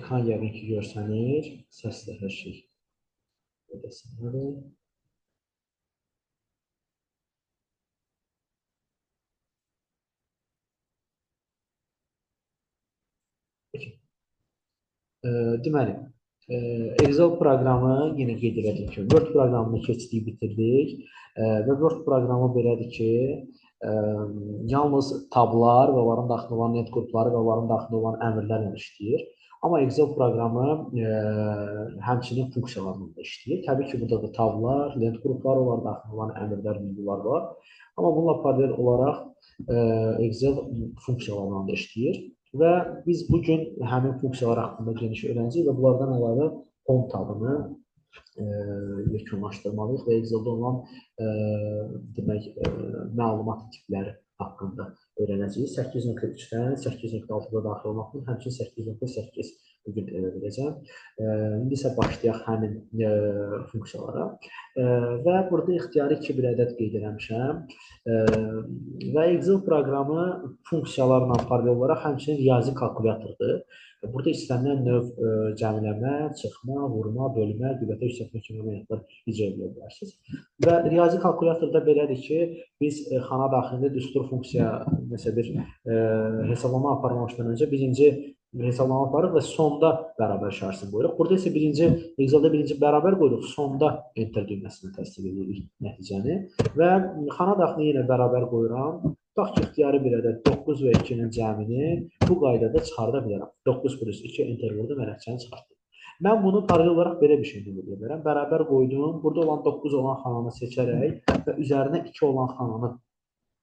Ekran yəqin ki görsənir. Səs də hər şey ödəsinədir. Peki. Deməli, Excel proqramı yenə qeyd elədim ki, Word proqramını keçdik, bitirdik. Və Word proqramı belədir ki, yalnız tablar və onların daxilində olan net qrupları və onların daxilində olan əmrlərlə işləyir. Amma Excel proqramı həmçinin funksiyalarla da işləyir. Təbii ki, burada da tablar, lent qrupları, onların daxilində olan əmrlər, mövzular var. Amma bununla paralel olaraq Excel funksiyalarla da işləyir. Və biz bu gün həmin funksiyalar haqqında geniş öyrənəcəyik və bunlardan əlavə Home tabını yekunlaşdırmalıyıq və Excel-də olan demək, məlumat tipləri haqqında öyrənəcəyik. 8.3-dən 8.6-da daxil olmaqla həmçinin 8.8 bu gün elə biləcəm. İndi isə başlayaq həmin funksiyalara. Və burada ixtiyari 2 bir ədəd qeyd eləmişəm. Və Excel proqramı funksiyalarla paralel olaraq həmçinin riyazi kalkulyatordur. Burada istənilən növ cəmləmə, çıxma, vurma, bölmə, qüvvətə yüksəltmə kimi əməliyyatlar icra edə bilərsiniz. Və riyazi kalkulyatorda belədir ki, biz xana daxilində düstur funksiya, məsəl bir hesablama aparmamışdan öncə birinci hesablama aparırıq və sonda bərabər işarəsini qoyuruq. Burada isə birinci Excel-də birinci bərabər qoyuruq, sonda enter düyməsini təsdiq edirik nəticəni və xana daxilinə yenə bərabər qoyuram. Tutaq ki, ixtiyari bir ədəd 9 və 2-nin cəmini bu qaydada çıxarda bilərəm. 9 plus 2 enter vurdum və nəticəni çıxartdım. Mən bunu paralel olaraq belə bir şey də edə bilərəm. Bərabər qoydum, burada olan 9 olan xananı seçərək və üzərinə 2 olan xananı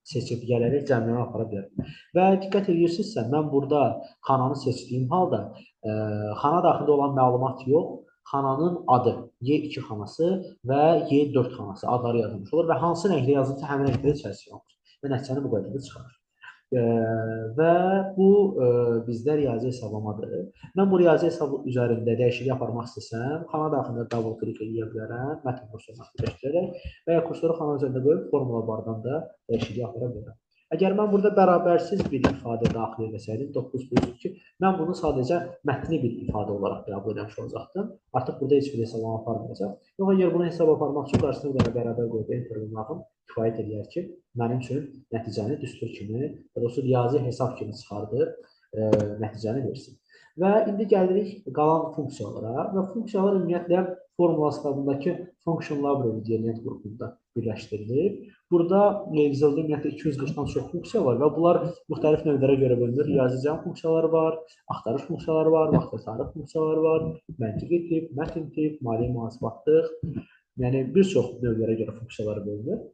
seçib gələrək cəmləmə apara bilərəm. Və diqqət edirsinizsə, mən burada xananı seçdiyim halda xana daxilində olan məlumat yox, xananın adı Y2 xanası və Y4 xanası adları yazılmış olur və hansı rəngdə yazılıbsa həmin rəngdə də çərçivə alınır və nəticəni bu qaydada çıxarır. Və bu bizdə riyazi hesablamadır. Mən bu riyazi hesab üzərində dəyişiklik aparmaq istəsəm, xana daxilində double click edə bilərəm, mətn kursorunu aktivləşdirərək və ya kursoru xana üzərində qoyub formula bardan da dəyişiklik apara bilərəm. Əgər mən burada bərabərsiz bir ifadə daxil eləsəydim, 9 plus 2, mən bunu sadəcə mətni bir ifadə olaraq qəbul eləmiş olacaqdım. Artıq burada heç bir hesablama aparmayacaq. Yox, əgər bunu hesab aparmaq üçün qarşısına bir dənə bərabər qoyub enter vurmağım kifayət eləyər ki, mənim üçün nəticəni düstur kimi, daha doğrusu riyazi hesab kimi çıxardıb nəticəni versin. Və indi gəlirik qalan funksiyalara və funksiyalar ümumiyyətlə formula kitabındakı Function Library deyilən qrupunda birləşdirilib. Burada Excel-də ümumiyyətlə 240-dan çox funksiya var və bunlar müxtəlif növlərə görə bölünür. Riyazi cəm funksiyaları var, axtarış funksiyaları var, vaxt və tarix funksiyaları var, məntiqi tip, mətn tip, maliyyə mühasibatlıq, yəni bir çox növlərə görə funksiyalar bölünür.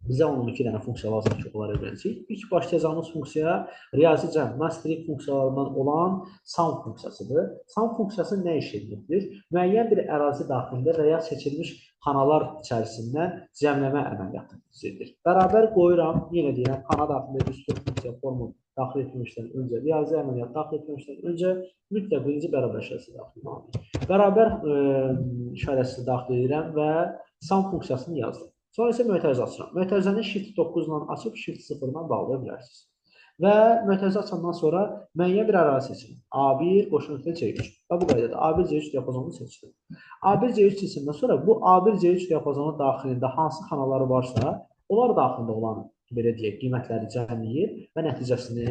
Bizə 12 dənə funksiya lazımdır ki, onları öyrənəcəyik. İlk başlayacağımız funksiya riyazi cəm, masterik funksiyalarından olan sum funksiyasıdır. Sum funksiyası nə iş edir? Müəyyən bir ərazi daxilində və ya seçilmiş xanalar içərisindən cəmləmə əməliyyatı edir. Bərabər qoyuram, yenə deyirəm, xana daxilində düstur funksiya formul daxil etməmişdən öncə, riyazi əməliyyat daxil etməmişdən öncə mütləq birinci bərabər işarəsi daxil etməliyik. Bərabər işarəsini daxil edirəm və sum funksiyasını yazdım. Sonra isə mötərizə açıram. Mötərizəni Shift 9 ilə açıb Shift 0 ilə bağlaya bilərsiniz. Və mötərizə açandan sonra müəyyən bir ərazi seçirim. A1 qoşu nöqtə C3. Və bu qaydada A1 C3 diapazonunu seçdim. A1 C3 seçimdən sonra bu A1 C3 diapazonu daxilində hansı xanaları varsa, onlar daxilində olan belə deyək, qiymətləri cəmləyir və nəticəsini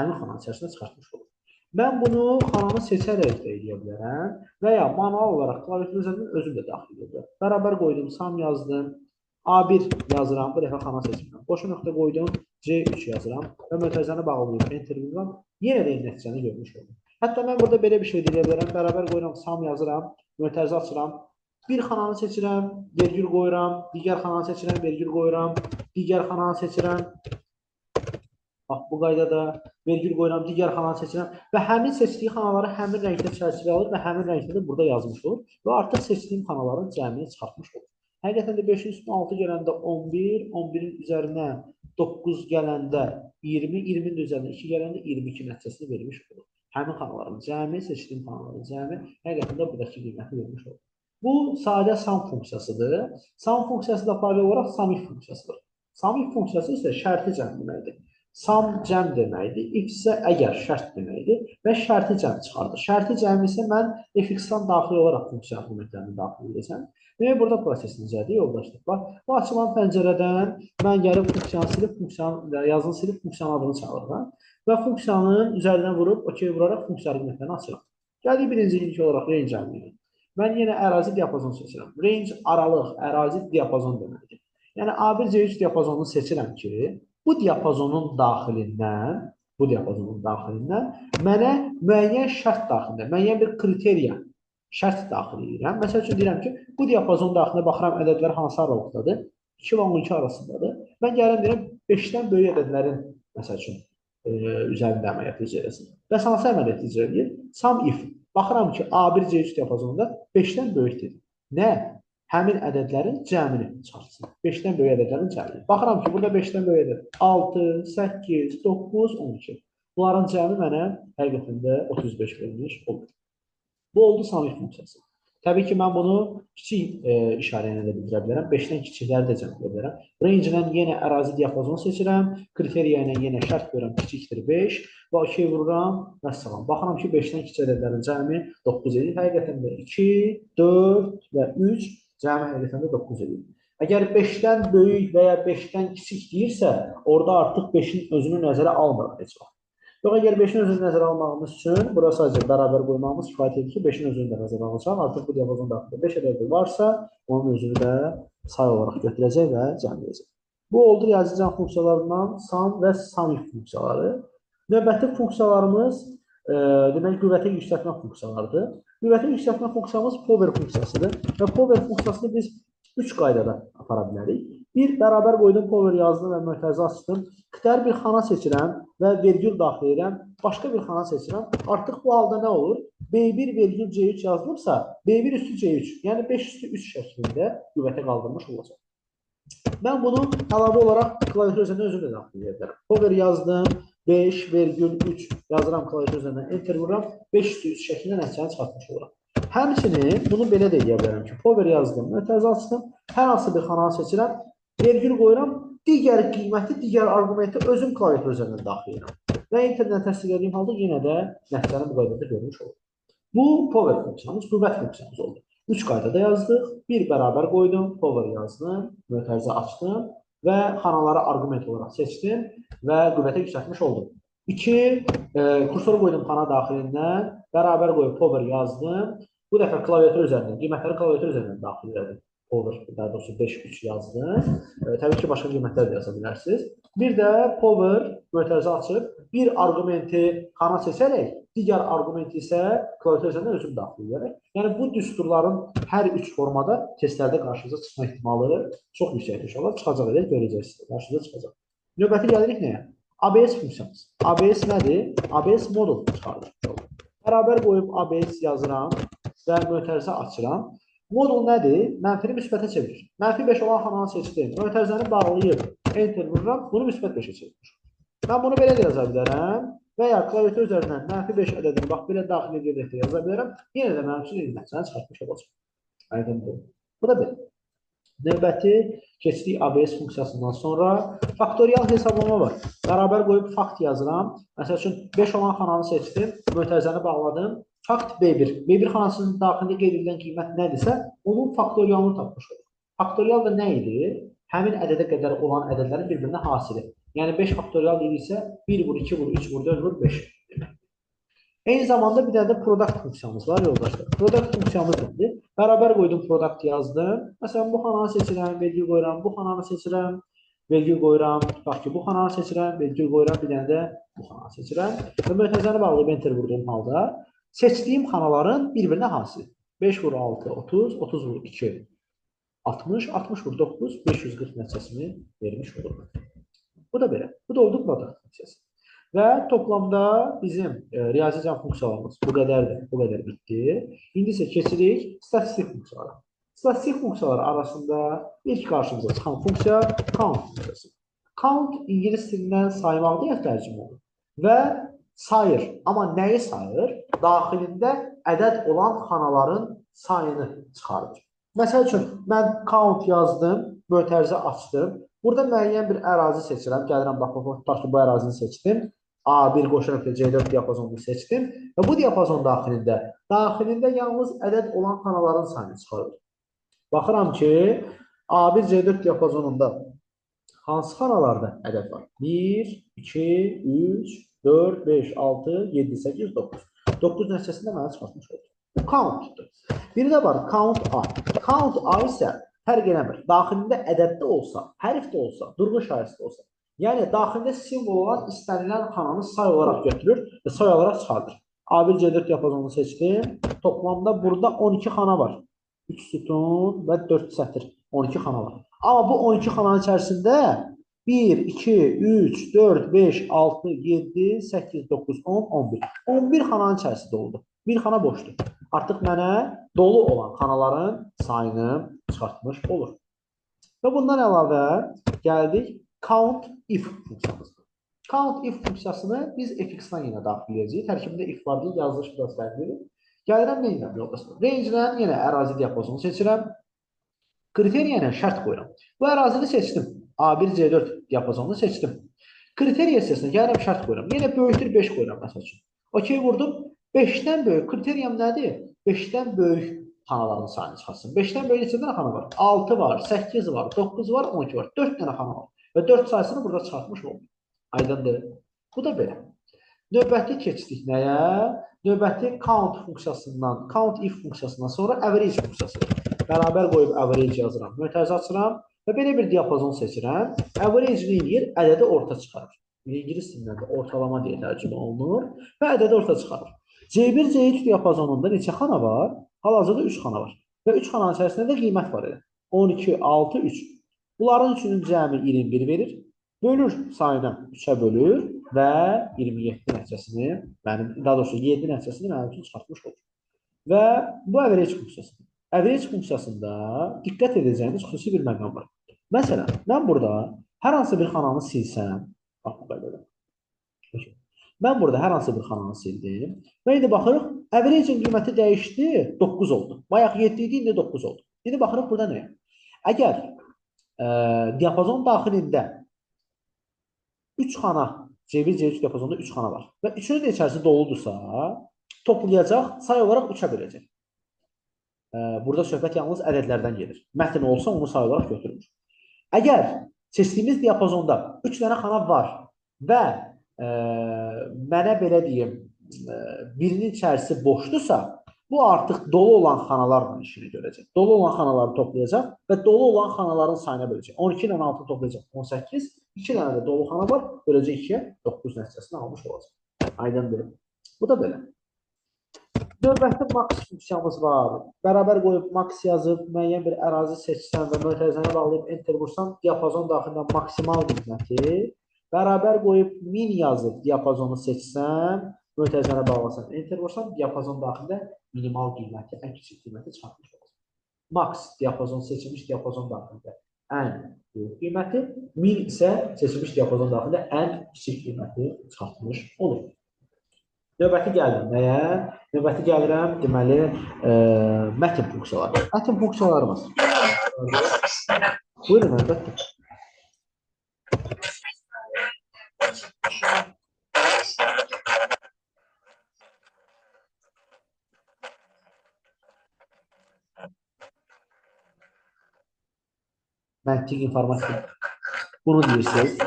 həmin xananın içərisində çıxartmış olur. Mən bunu xananı seçərək də eləyə bilərəm və ya manual olaraq klaviatur üzərindən özüm də daxil edə bilərəm. Bərabər qoydum, sum yazdım. A1 yazıram, bu dəfə xana seçmirəm. Qoşu nöqtə qoydum, C3 yazıram və mötərizəni bağlayıb enter vururam. Yenə də eyni nəticəni görmüş oldum. Hətta mən burada belə bir şey deyə bilərəm. Bərabər qoyuram, sum yazıram, mötərizə açıram. Bir xananı seçirəm, vergül qoyuram, digər xananı seçirəm, vergül qoyuram, digər xananı seçirəm. Bax, bu qaydada vergül qoyuram, digər xananı seçirəm və həmin seçdiyi xanaları həmin rəngdə çərçivə alır və həmin rəngdə də burada yazmış olur və artıq seçdiyim xanaların cəmini çıxartmış olur. Həqiqətən də 5-in üstünə 6 gələndə 11, 11-in üzərinə 9 gələndə 20, 20-nin üzərinə 2 gələndə 22 nəticəsini vermiş olur. Həmin xanaların cəmi, seçdiyim xanaların cəmi həqiqətən də buradakı qiyməti vermiş olur. Bu sadə sum funksiyasıdır. Sum funksiyası da paralel olaraq sum if funksiyasıdır. Sum if funksiyası isə şərti cəmləməkdir. Sum cəm deməkdir, if isə əgər şərt deməkdir və şərti cəm çıxardır. Şərti cəm isə mən fx-dan daxil olaraq funksiya arqumentlərini daxil edəcəm. Demək, burada proses necədir, yoldaşlar? Bax, bu açılan pəncərədən mən gəlib funksiyanı silib, funksiyanın yazını silib funksiyanın adını çağırıram və funksiyanın üzərinə vurub, OK vuraraq funksiya arqumentlərini açıram. Gəldik birinci ilk olaraq range arqumenti. Mən yenə ərazi diapazon seçirəm. Range aralıq, ərazi diapazon deməkdir. Yəni A1, C3 diapazonunu seçirəm ki, bu diapazonun daxilindən, mənə müəyyən şərt daxilində, müəyyən bir kriteriya şərt daxil edirəm. Məsəl üçün deyirəm ki, bu diapazon daxilində baxıram ədədlər hansı aralıqdadır? 2 və 12 arasındadır. Mən gəlirəm deyirəm 5-dən böyük ədədlərin məsəl üçün üzərində əməliyyat icra eləsin. Bəs hansı əməliyyat icra eləyir? Sum if. Baxıram ki, A1, C3 diapazonunda 5-dən böyükdür. Nə? Həmin ədədlərin cəmini çıxartsın. 5-dən böyük ədədlərin cəmini. Baxıram ki, burada 5-dən böyük ədəd 6, 8, 9, 12. Bunların cəmi mənə həqiqətən də 35 vermiş olur. Bu oldu sum if funksiyası. Təbii ki, mən bunu kiçik işarə ilə də bildirə bilərəm. 5-dən kiçikləri də cəm edə bilərəm. Range ilə yenə ərazi diapazonu seçirəm. Kriteriya ilə yenə şərt qoyuram kiçikdir 5 və OK vururam. Vəssalam. Baxıram ki, 5-dən kiçik ədədlərin cəmi 9 edir. Həqiqətən də 2, 4 və 3 cəmi həqiqətən də 9 edir. Əgər 5-dən böyük və ya 5-dən kiçik deyirsə, orada artıq 5-in özünü nəzərə almırıq heç vaxt. Yox, əgər 5-in özünü nəzərə almağımız üçün bura sadəcə bərabər qoymağımız kifayət edir ki, 5-in özünü də nəzərə alacaq. Artıq bu diapazon daxilində 5 ədədi varsa, onun özünü də say olaraq götürəcək və cəmləyəcək. Bu oldu riyazi cəm funksiyalarından sum və sum if funksiyaları. Növbəti funksiyalarımız deməli qüvvətə yüksəltmə funksiyalarıdır. Qüvvətə yüksəltmə funksiyamız power funksiyasıdır və power funksiyasını biz 3 qaydada apara bilərik. Bir, bərabər qoydum, power yazdım və mötərizə açdım. İxtiyari bir xana seçirəm və vergül daxil edirəm. Başqa bir xana seçirəm. Artıq bu halda nə olur? B1 vergül C3 yazılıbsa, B1 üstü C3, yəni 5 üstü 3 şəklində qüvvətə qaldırmış olacaq. Mən bunu əlavə olaraq klaviatur üzərindən özüm də daxil edə bilərəm. Power yazdım, 5 vergül 3 yazıram klaviatur üzərindən, enter vururam, 5 üstü 3 şəklində nəticəni çıxartmış oluram. Həmçinin bunu belə də edə bilərəm ki, power yazdım, mötərizə açdım, hər hansı bir xananı seçirəm, vergül qoyuram, digər qiyməti, digər arqumenti özüm klaviatur üzərindən daxil edirəm. Və enterlə təsdiq etdiyim halda yenə də nəticəni bu qaydada görmüş olurum. Bu power funksiyamız, qüvvət funksiyamız oldu. 3 qaydada yazdıq, bir bərabər qoydum, power yazdım, mötərizə açdım və xanaları arqument olaraq seçdim və qüvvətə yüksəltmiş oldum. 2, kursoru qoydum xana daxilindən, bərabər qoyub power yazdım. Bu dəfə klaviatur üzərindən, qiymətləri klaviatur üzərindən daxil elədim. Power, daha doğrusu 5, 3 yazdım. Təbii ki, başqa qiymətlər də yaza bilərsiniz. Bir də power mötərizə açıb bir arqumenti xana seçərək, digər arqumenti isə klaviatur üzərindən özüm daxil edərək. Yəni, bu düsturların hər üç formada testlərdə qarşınıza çıxma ehtimalı çox yüksəkdir. İnşallah çıxacaq edək, görəcəksiniz. Qarşınıza çıxacaq. Növbəti gəlirik nəyə? ABS funksiyamız. ABS nədir? ABS modul çıxardır. Bərabər qoyub ABS yazıram və mötərizə açıram. Modul nədir? Mənfini müsbətə çevirir. Mənfi 5 olan xananı seçdim. Mötərizəni bağlayıb enter vururam. Bunu müsbət 5-ə çevirir. Mən bunu belə də yaza bilərəm və ya klaviatur üzərindən mənfi 5 ədədini bax belə daxil edərək də yaza bilərəm. Yenə də mənim üçün eyni nəticəni çıxartmış olacaq. Aydındır. Bu da belə. Növbəti keçdik ABS funksiyasından sonra faktorial hesablama var. Bərabər qoyub fakt yazıram. Məsəl üçün 5 olan xananı seçdim, mötərizəni bağladım. Fakt B1. B1 xanasının daxilində qeyd edilən qiymət nədirsə, onun faktorialını tapmış olur. Faktorial da nə idi? Həmin ədədə qədər olan ədədlərin bir-birinə hasili. Yəni 5 faktorial deyirsə, 1 vur, 2 vur, 3 vur, 4 vur, 5 demək. Eyni zamanda bir dənə də product funksiyamız var yoldaşlar. Product funksiyamız nədir? Bərabər qoydum, product yazdım. Məsələn, bu xananı seçirəm, vergül qoyuram, bu xananı seçirəm, vergül qoyuram, tutaq ki, bu xananı seçirəm, vergül qoyuram, bir dənə də bu xananı seçirəm. Və mötərizəni bağlayıb enter vurduğum halda seçdiyim xanaların bir-birinə hasili. 5 vur 6, 30, 30 vur 2, 60, 60 vur 9, 540 nəticəsini vermiş olur. Bu da belə. Bu da oldu product funksiyası. Və toplamda bizim riyazi cəm funksiyalarımız bu qədərdir, bu qədər bitdi. İndi isə keçirik statistik funksiyalara. Statistik funksiyalar arasında ilk qarşımıza çıxan funksiya count funksiyası. Count ingilis dilindən saymaq deyə tərcümə olur və sayır. Amma nəyi sayır? Daxilində ədəd olan xanaların sayını çıxardır. Məsəl üçün, mən count yazdım, mötərizə açdım. Burada müəyyən bir ərazi seçirəm. Gəlirəm, bax, tutaq ki, bu ərazini seçdim. A1 qoşu nöqtə C4 diapazonunu seçdim. Və bu diapazon daxilində yalnız ədəd olan xanaların sayını çıxarır. Baxıram ki, A1 C4 diapazonunda hansı xanalarda ədəd var? 1, 2, 3, 4, 5, 6, 7, 8, 9. 9 nəticəsində mənə çıxartmış oldu. Bu countdur. Bir də var count A. Count A isə fərq eləmir. Daxilində ədəd də olsa, hərf də olsa, durğu işarəsi də olsa. Yəni daxilində simvol olan istənilən xananı say olaraq götürür və say olaraq çıxardır. A1 C4 diapazonunu seçdim. Toplamda burada 12 xana var. 3 sütun və 4 sətir. 12 xana var. Amma bu 12 xananın içərisində 1, 2, 3, 4, 5, 6, 7, 8, 9, 10, 11. 11 xananın içərisi doludur. Bir xana boşdur. Artıq mənə dolu olan xanaların sayını çıxartmış olur. Və bundan əlavə gəldik count if funksiyamıza. Count if funksiyasını biz fx-dan yenə daxil edəcəyik. Tərkibində if var deyə yazılış biraz fərqlidir. Gəlirəm nə edirəm yoldaşlar? Range-dən yenə ərazi diapazonu seçirəm. Kriteriya ilə şərt qoyuram. Bu ərazini seçdim. A1, C4 diapazonunu seçdim. Kriteriya hissəsinə gəlirəm şərt qoyuram. Yenə böyükdür 5 qoyuram məsəl üçün. Okey vurdum. 5-dən böyük kriteriyam nədir? 5-dən böyük xanaların sayını çıxartsın. 5-dən böyük neçə dənə xana var? 6 var, 8 var, 9 var, 12 var. 4 dənə xana var. Və 4 sayısını burada çıxartmış oldum. Aydındır. Bu da belə. Növbəti keçdik nəyə? Növbəti count funksiyasından, count if funksiyasından sonra average funksiyası. Bərabər qoyub average yazıram. Mötərizə açıram və belə bir diapazon seçirəm. Average nə edir? Ədədi orta çıxarır. İngilis dilindən də ortalama deyə tərcümə olunur və ədədi orta çıxarır. C1, C3 diapazonunda neçə xana var? Hal-hazırda 3 xana var. Və 3 xananın içərisində də qiymət var elə. 12, 6, 3. Bunların üçünün cəmi 21 verir. Bölür sayına 3-ə bölür və 27 nəticəsini, mənim, daha doğrusu 7 nəticəsini mənim üçün çıxartmış olur. Və bu average funksiyasıdır. Average funksiyasında diqqət edəcəyiniz xüsusi bir məqam var. Məsələn, mən burada hər hansı bir xananı silsəm, bax bu qədər. Mən burada hər hansı bir xananı sildim və indi baxırıq, average-in qiyməti dəyişdi, 9 oldu. Bayaq 7 idi, indi 9 oldu. İndi baxırıq burada nəyə? Əgər diapazon daxilində 3 xana, C1, C3 diapazonda 3 xana var və üçünün də içərisi doludursa, toplayacaq, say olaraq 3-ə böləcək. Burada söhbət yalnız ədədlərdən gedir. Mətn olsa onu say olaraq götürmür. Əgər seçdiyimiz diapazonda 3 dənə xana var və mənə belə deyim, birinin içərisi boşdursa, bu artıq dolu olan xanalarla işini görəcək. Dolu olan xanaları toplayacaq və dolu olan xanaların sayına böləcək. 12 ilə 6 toplayacaq, 18. 2 dənə də dolu xana var, böləcək 2-yə 9 nəticəsini almış olacaq. Aydındır. Bu da belə. Növbəti max funksiyamız var. Bərabər qoyub max yazıb, müəyyən bir ərazi seçsəm və mötərizəni bağlayıb enter vursam, diapazon daxilində maksimal qiyməti. Bərabər qoyub min yazıb diapazonu seçsəm, mötərizəni bağlasam, enter vursam, diapazon daxilində minimal qiyməti, ən kiçik qiyməti çıxartmış olacaq. Max diapazon seçilmiş diapazon daxilində ən böyük qiyməti, min isə seçilmiş diapazon daxilində ən kiçik qiyməti çıxartmış olur. Növbəti gəldim nəyə? Növbəti gəlirəm, deməli, mətn funksiyaları. Mətn funksiyalarımız. Buyurun, əlbəttə. Məntiq informatika. Bunu deyirsiniz.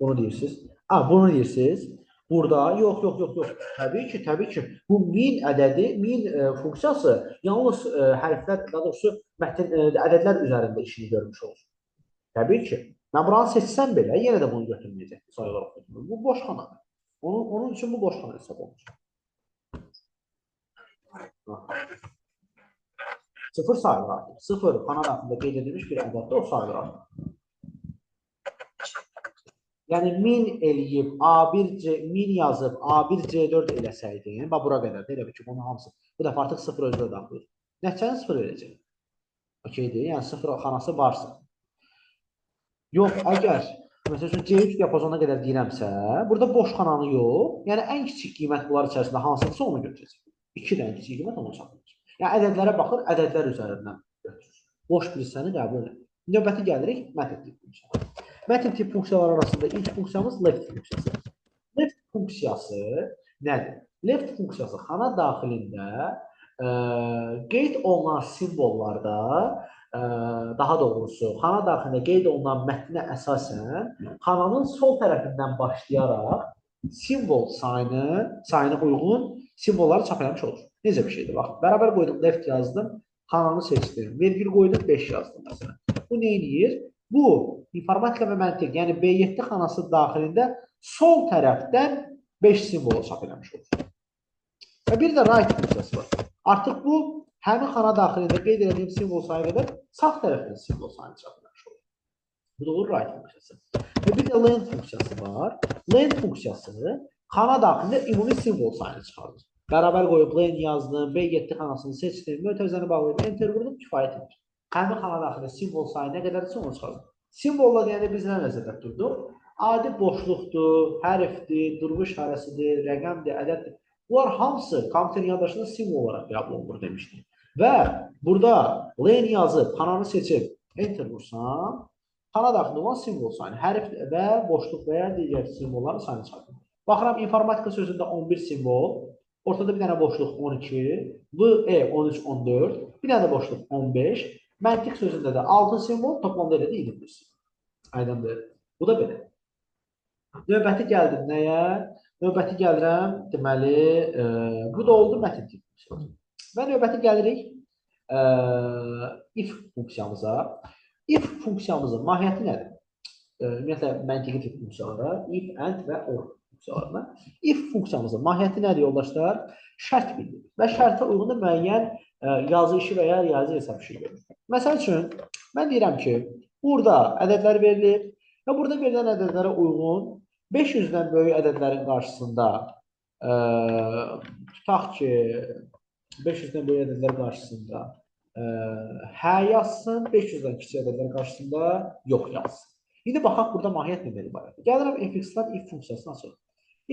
Bunu deyirsiniz. Ha, bunu deyirsiniz. Burada yox, yox, yox, yox. Təbii ki, təbii ki. Bu min ədədi, min funksiyası yalnız hərflər, daha doğrusu mətn, ədədlər üzərində işini görmüş olur. Təbii ki. Mən buranı seçsəm belə, yenə də bunu götürməyəcək. Say olaraq götürmür. Bu boş xanadır. Onun üçün bu boş xana hesab olunur. Sıfır sayılır artıq. Sıfır xana daxilində qeyd edilmiş bir ədəddə o sayılır artıq. Yəni min eləyib A1C min yazıb A1 C4 eləsəydin, bax bura qədər də elə bil ki, bunun hamısı. Bu dəfə artıq sıfır özü də daxil olur. Nəticəni sıfır verəcək. Okeydir. Yəni sıfır xanası varsa. Yox, əgər məsəl üçün C3 diapazonuna qədər deyirəmsə, burada boş xananı yox, yəni ən kiçik qiymət bunlar içərisində hansıdırsa onu götürəcək. 2 dənə kiçik qiymət onu çatdırır. Yəni ədədlərə baxır, ədədlər üzərindən götürür. Boş bir hissəni qəbul edir. Növbəti gəlirik mətn tipli funksiyaya. Mətn tip funksiyaları arasında ilk funksiyamız left funksiyası. Left funksiyası nədir? Left funksiyası xana daxilində qeyd olunan simvollarda, daha doğrusu xana daxilində qeyd olunan mətnə əsasən xananın sol tərəfindən başlayaraq simvol sayına uyğun simvolları çap eləmiş olur. Necə bir şeydir? Bax, bərabər qoydum, left yazdım, xananı seçdim, vergül qoydum, 5 yazdım məsələn. Bu nə eləyir? Bu, informatika və məntiq, yəni B7 xanası daxilində sol tərəfdən 5 simvolu çap eləmiş olur. Və bir də right funksiyası var. Artıq bu, həmin xana daxilində qeyd elədiyim simvol sayı qədər sağ tərəfdən simvol sayını çap eləmiş olur. Bu da olur right funksiyası. Və bir də len funksiyası var. Len funksiyası xana daxilində ümumi simvol sayını çıxardır. Bərabər qoyub len yazdım, B7 xanasını seçdim, mötərizəni bağlayıb enter vurdum, kifayət edir. Həmin xana daxilində simvol sayı nə qədərdirsə onu çıxardır. Simvolla deyəndə biz nə nəzərdə tutduq? Adi boşluqdur, hərfdir, durğu işarəsidir, rəqəmdir, ədəddir. Bunlar hamısı kompüterin yaddaşında simvol olaraq qəbul olunur demişdik. Və burada len yazıb, xananı seçib enter vursam, xana daxilində olan simvol sayını, hərf və boşluq və ya digər simvolların sayını çıxardır. Baxıram, informatika sözündə 11 simvol, ortada bir dənə boşluq 12, V, E 13, 14, bir dənə də boşluq 15, məntiq sözündə də 6 simvol, toplamda elə də 21 simvol. Aydındır. Bu da belə. Növbəti gəldim nəyə? Növbəti gəlirəm, deməli, bu da oldu mətn tip funksiyası. Və növbəti gəlirik if funksiyamıza. If funksiyamızın mahiyyəti nədir? Ümumiyyətlə, məntiqi tip funksiyalara, if, and və or funksiyalarına. If funksiyamızın mahiyyəti nədir yoldaşlar? Şərt bildirir və şərtə uyğun da müəyyən yazı işi və ya riyazi hesab işi görür. Məsəl üçün, mən deyirəm ki, burada ədədlər verilir və burada verilən ədədlərə uyğun 500-dən böyük ədədlərin qarşısında tutaq ki, 500-dən böyük ədədlər qarşısında hə yazsın, 500-dən kiçik ədədlər qarşısında yox yazsın. İndi baxaq burada mahiyyət nədən ibarətdir. Gəlirəm fx-dən if funksiyasını açırım.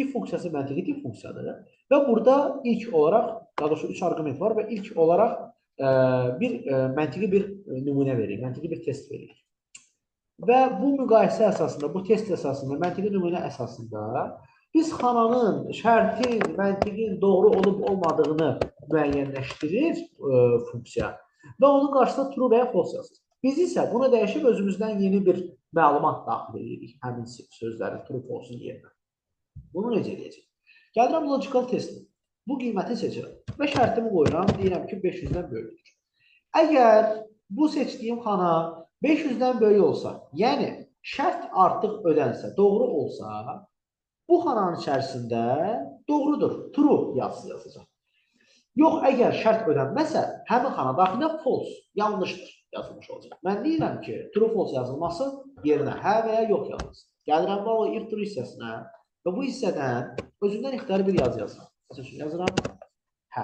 If funksiyası məntiqi tip funksiyadır və burada ilk olaraq, daha doğrusu 3 arqument var və ilk olaraq bir məntiqi bir nümunə veririk, məntiqi bir test veririk. Və bu müqayisə əsasında, bu test əsasında, məntiqi nümunə əsasında biz xananın, şərtin, məntiqin doğru olub olmadığını müəyyənləşdirir funksiya və onun qarşısında true və ya false yazır. Biz isə bunu dəyişib özümüzdən yeni bir məlumat daxil edirik həmin sözlərin true false-un yerinə. Bunu necə edəcək? Gəlirəm logical test. Bu qiyməti seçirəm və şərtimi qoyuram, deyirəm ki, 500-dən böyükdür. Əgər bu seçdiyim xana 500-dən böyük olsa, yəni şərt artıq ödənsə, doğru olsa, bu xananın içərisində doğrudur, true yazısı yazacaq. Yox, əgər şərt ödənməsə, həmin xana daxilində false, yanlışdır yazılmış olacaq. Mən deyirəm ki, true false yazılması yerinə hə və ya yox yazılsın. Gəlirəm value if true hissəsinə və bu hissədən özümdən ixtiyari bir yazı yazıram. Məsəl üçün yazıram hə.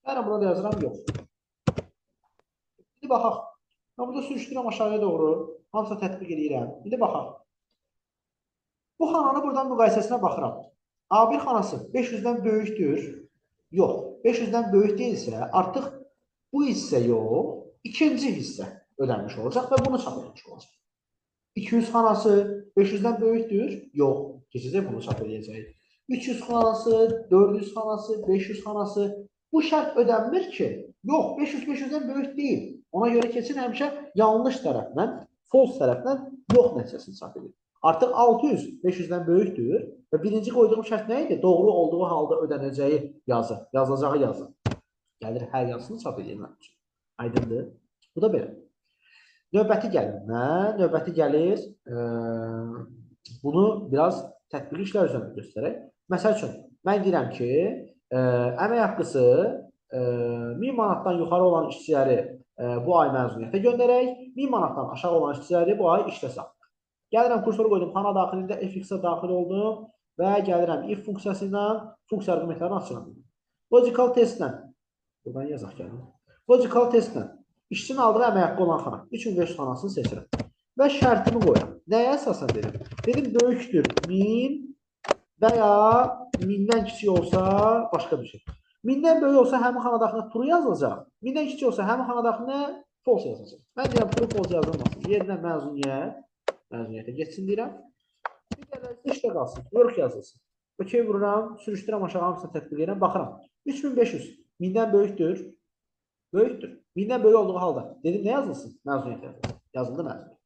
Gəlirəm burada yazıram yox. İndi baxaq. Mən burada sürüşdürürəm aşağıya doğru. Hamısını tətbiq edirəm. İndi baxaq. Bu xananı buradan müqayisəsinə baxıram. A1 xanası 500-dən böyükdür. Yox. 500-dən böyük deyilsə, artıq bu hissə yox, ikinci hissə ödənmiş olacaq və bunu çap etmiş olacaq. 200 xanası 500-dən böyükdür. Yox. Keçəcək, bunu çap edəcək. 300 xanası, 400 xanası, 500 xanası. Bu şərt ödənmir ki, yox, 500 500-dən böyük deyil. Ona görə keçin həmişə yanlış tərəfdən, false tərəfdən yox nəticəsini çap edir. Artıq 600 500-dən böyükdür və birinci qoyduğum şərt nə idi? Doğru olduğu halda ödənəcəyi yazı, yazılacağı yazı. Gəlir hər yazısını çap edir mənim üçün. Aydındır? Bu da belə. Növbəti gəlir. Nə? Növbəti gəlir. Bunu biraz tətbiqi işlər üzərində göstərək. Məsəl üçün, mən deyirəm ki, əmək haqqısı 1000 manatdan yuxarı olan işçiləri bu ay məzuniyyətə göndərək, 1000 manatdan aşağı olan işçiləri bu ay işdə saxlayaq. Gəlirəm, kursoru qoydum, xana daxilində fx-ə daxil oldum və gəlirəm if funksiyası ilə funksiya arqumentlərini açıram. Logical testlə, buradan yazaq gəlin. Logical testlə işçinin aldığı əmək haqqı olan xana, 3500 xanasını seçirəm və şərtimi qoyuram. Nəyə əsasən dedim? Dedim, böyükdür 1000 və ya 1000-dən kiçik olsa başqa bir şey. 1000-dən böyük olsa həmin xana daxilində true yazılacaq. 1000-dən kiçik olsa həmin xana daxilində False yazacaq. Mən deyirəm, true false yazılmasın. Yerinə məzuniyyət, məzuniyyətə getsin deyirəm. Digərləri isə işdə qalsın. Work yazılsın. OK vururam, sürüşdürəm aşağı, hamısını tətbiq edirəm, baxıram. 3500 1000-dən böyükdür. Böyükdür. 1000-dən böyük olduğu halda dedim nə yazılsın? Məzuniyyət yazılsın. Yazıldı məzuniyyət.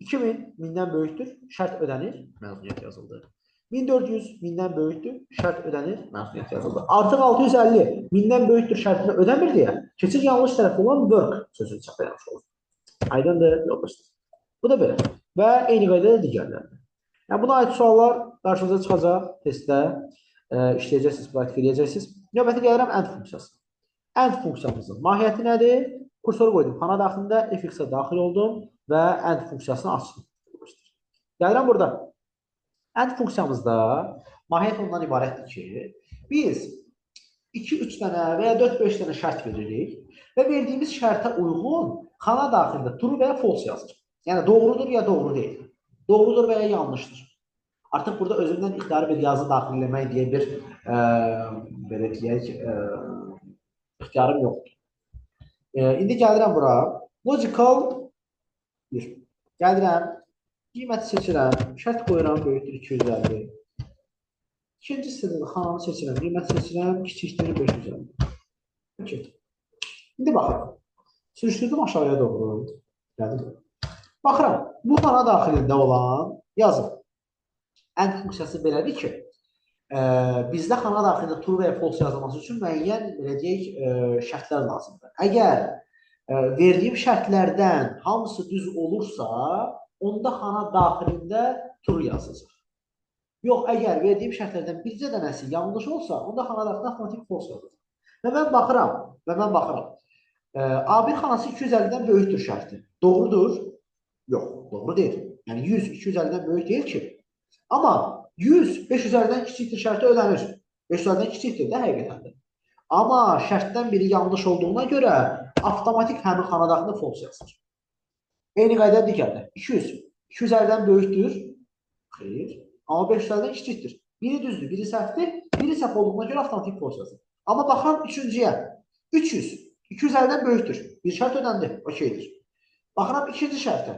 2000 1000-dən böyükdür, şərt ödənir, məzuniyyət yazıldı. 1400 1000-dən böyükdür, şərt ödənir, məzuniyyət yazıldı. Artıq 650 1000-dən böyükdür şərtini ödəmir deyə keçir yanlış tərəfdə olan work sözünü çapa yanlış olur. Aydındır, yoldaşlar. Bu da belə. Və eyni qaydada digərlərində. Yəni buna aid suallar qarşınıza çıxacaq testdə. İşləyəcəksiniz, praktik eləyəcəksiniz. Növbəti gəlirəm AND funksiyasına. AND funksiyamızın mahiyyəti nədir? Kursoru qoydum xana daxilində, fx-ə daxil oldum və AND funksiyasını açdım. Gəlirəm burada. AND funksiyamızda mahiyyət ondan ibarətdir ki, biz 2-3 dənə və ya 4-5 dənə şərt veririk və verdiyimiz şərtə uyğun xana daxilində true və ya false yazır. Yəni doğrudur ya doğru deyil. Doğrudur və ya yanlışdır. Artıq burada özümdən ixtiyari bir yazı daxil eləmək deyə bir belə deyək, ixtiyarım yoxdur. İndi gəlirəm bura. Logical 1. Gəlirəm, qiyməti seçirəm, şərt qoyuram, böyükdür 250. İkinci hissədə də xananı seçirəm, qiyməti seçirəm, kiçikdir 550. Okay. İndi baxıram. Sürüşdürdüm aşağıya doğru. Gəldim. Baxıram, bu xana daxilində olan yazım. AND funksiyası belədir ki, bizdə xana daxilində true və ya false yazılması üçün müəyyən, belə deyək, şərtlər lazımdır. Əgər verdiyim şərtlərdən hamısı düz olursa, onda xana daxilində true yazılacaq. Yox, əgər verdiyim şərtlərdən bircə dənəsi yanlış olsa, onda xana daxilində avtomatik false yazılacaq. Və mən baxıram, A1 xanası 250-dən böyükdür şərti. Doğrudur? Yox, doğru deyil. Yəni 100 250-dən böyük deyil ki. Amma 100 550-dən kiçikdir şərti ödənir. 550-dən kiçikdir də həqiqətən də. Amma şərtdən biri yanlış olduğuna görə avtomatik həmin xana daxilində false yazılır. Eyni qayda digərdə. 200 250-dən böyükdür. Xeyr. Amma 550-dən kiçikdir. Biri düzdür, biri səhvdir. Biri səhv olduğuna görə avtomatik false yazılır. Amma baxıram üçüncüyə. 300 250-dən böyükdür. Bir şərt ödəndi. Okeydir. Baxıram ikinci şərtə.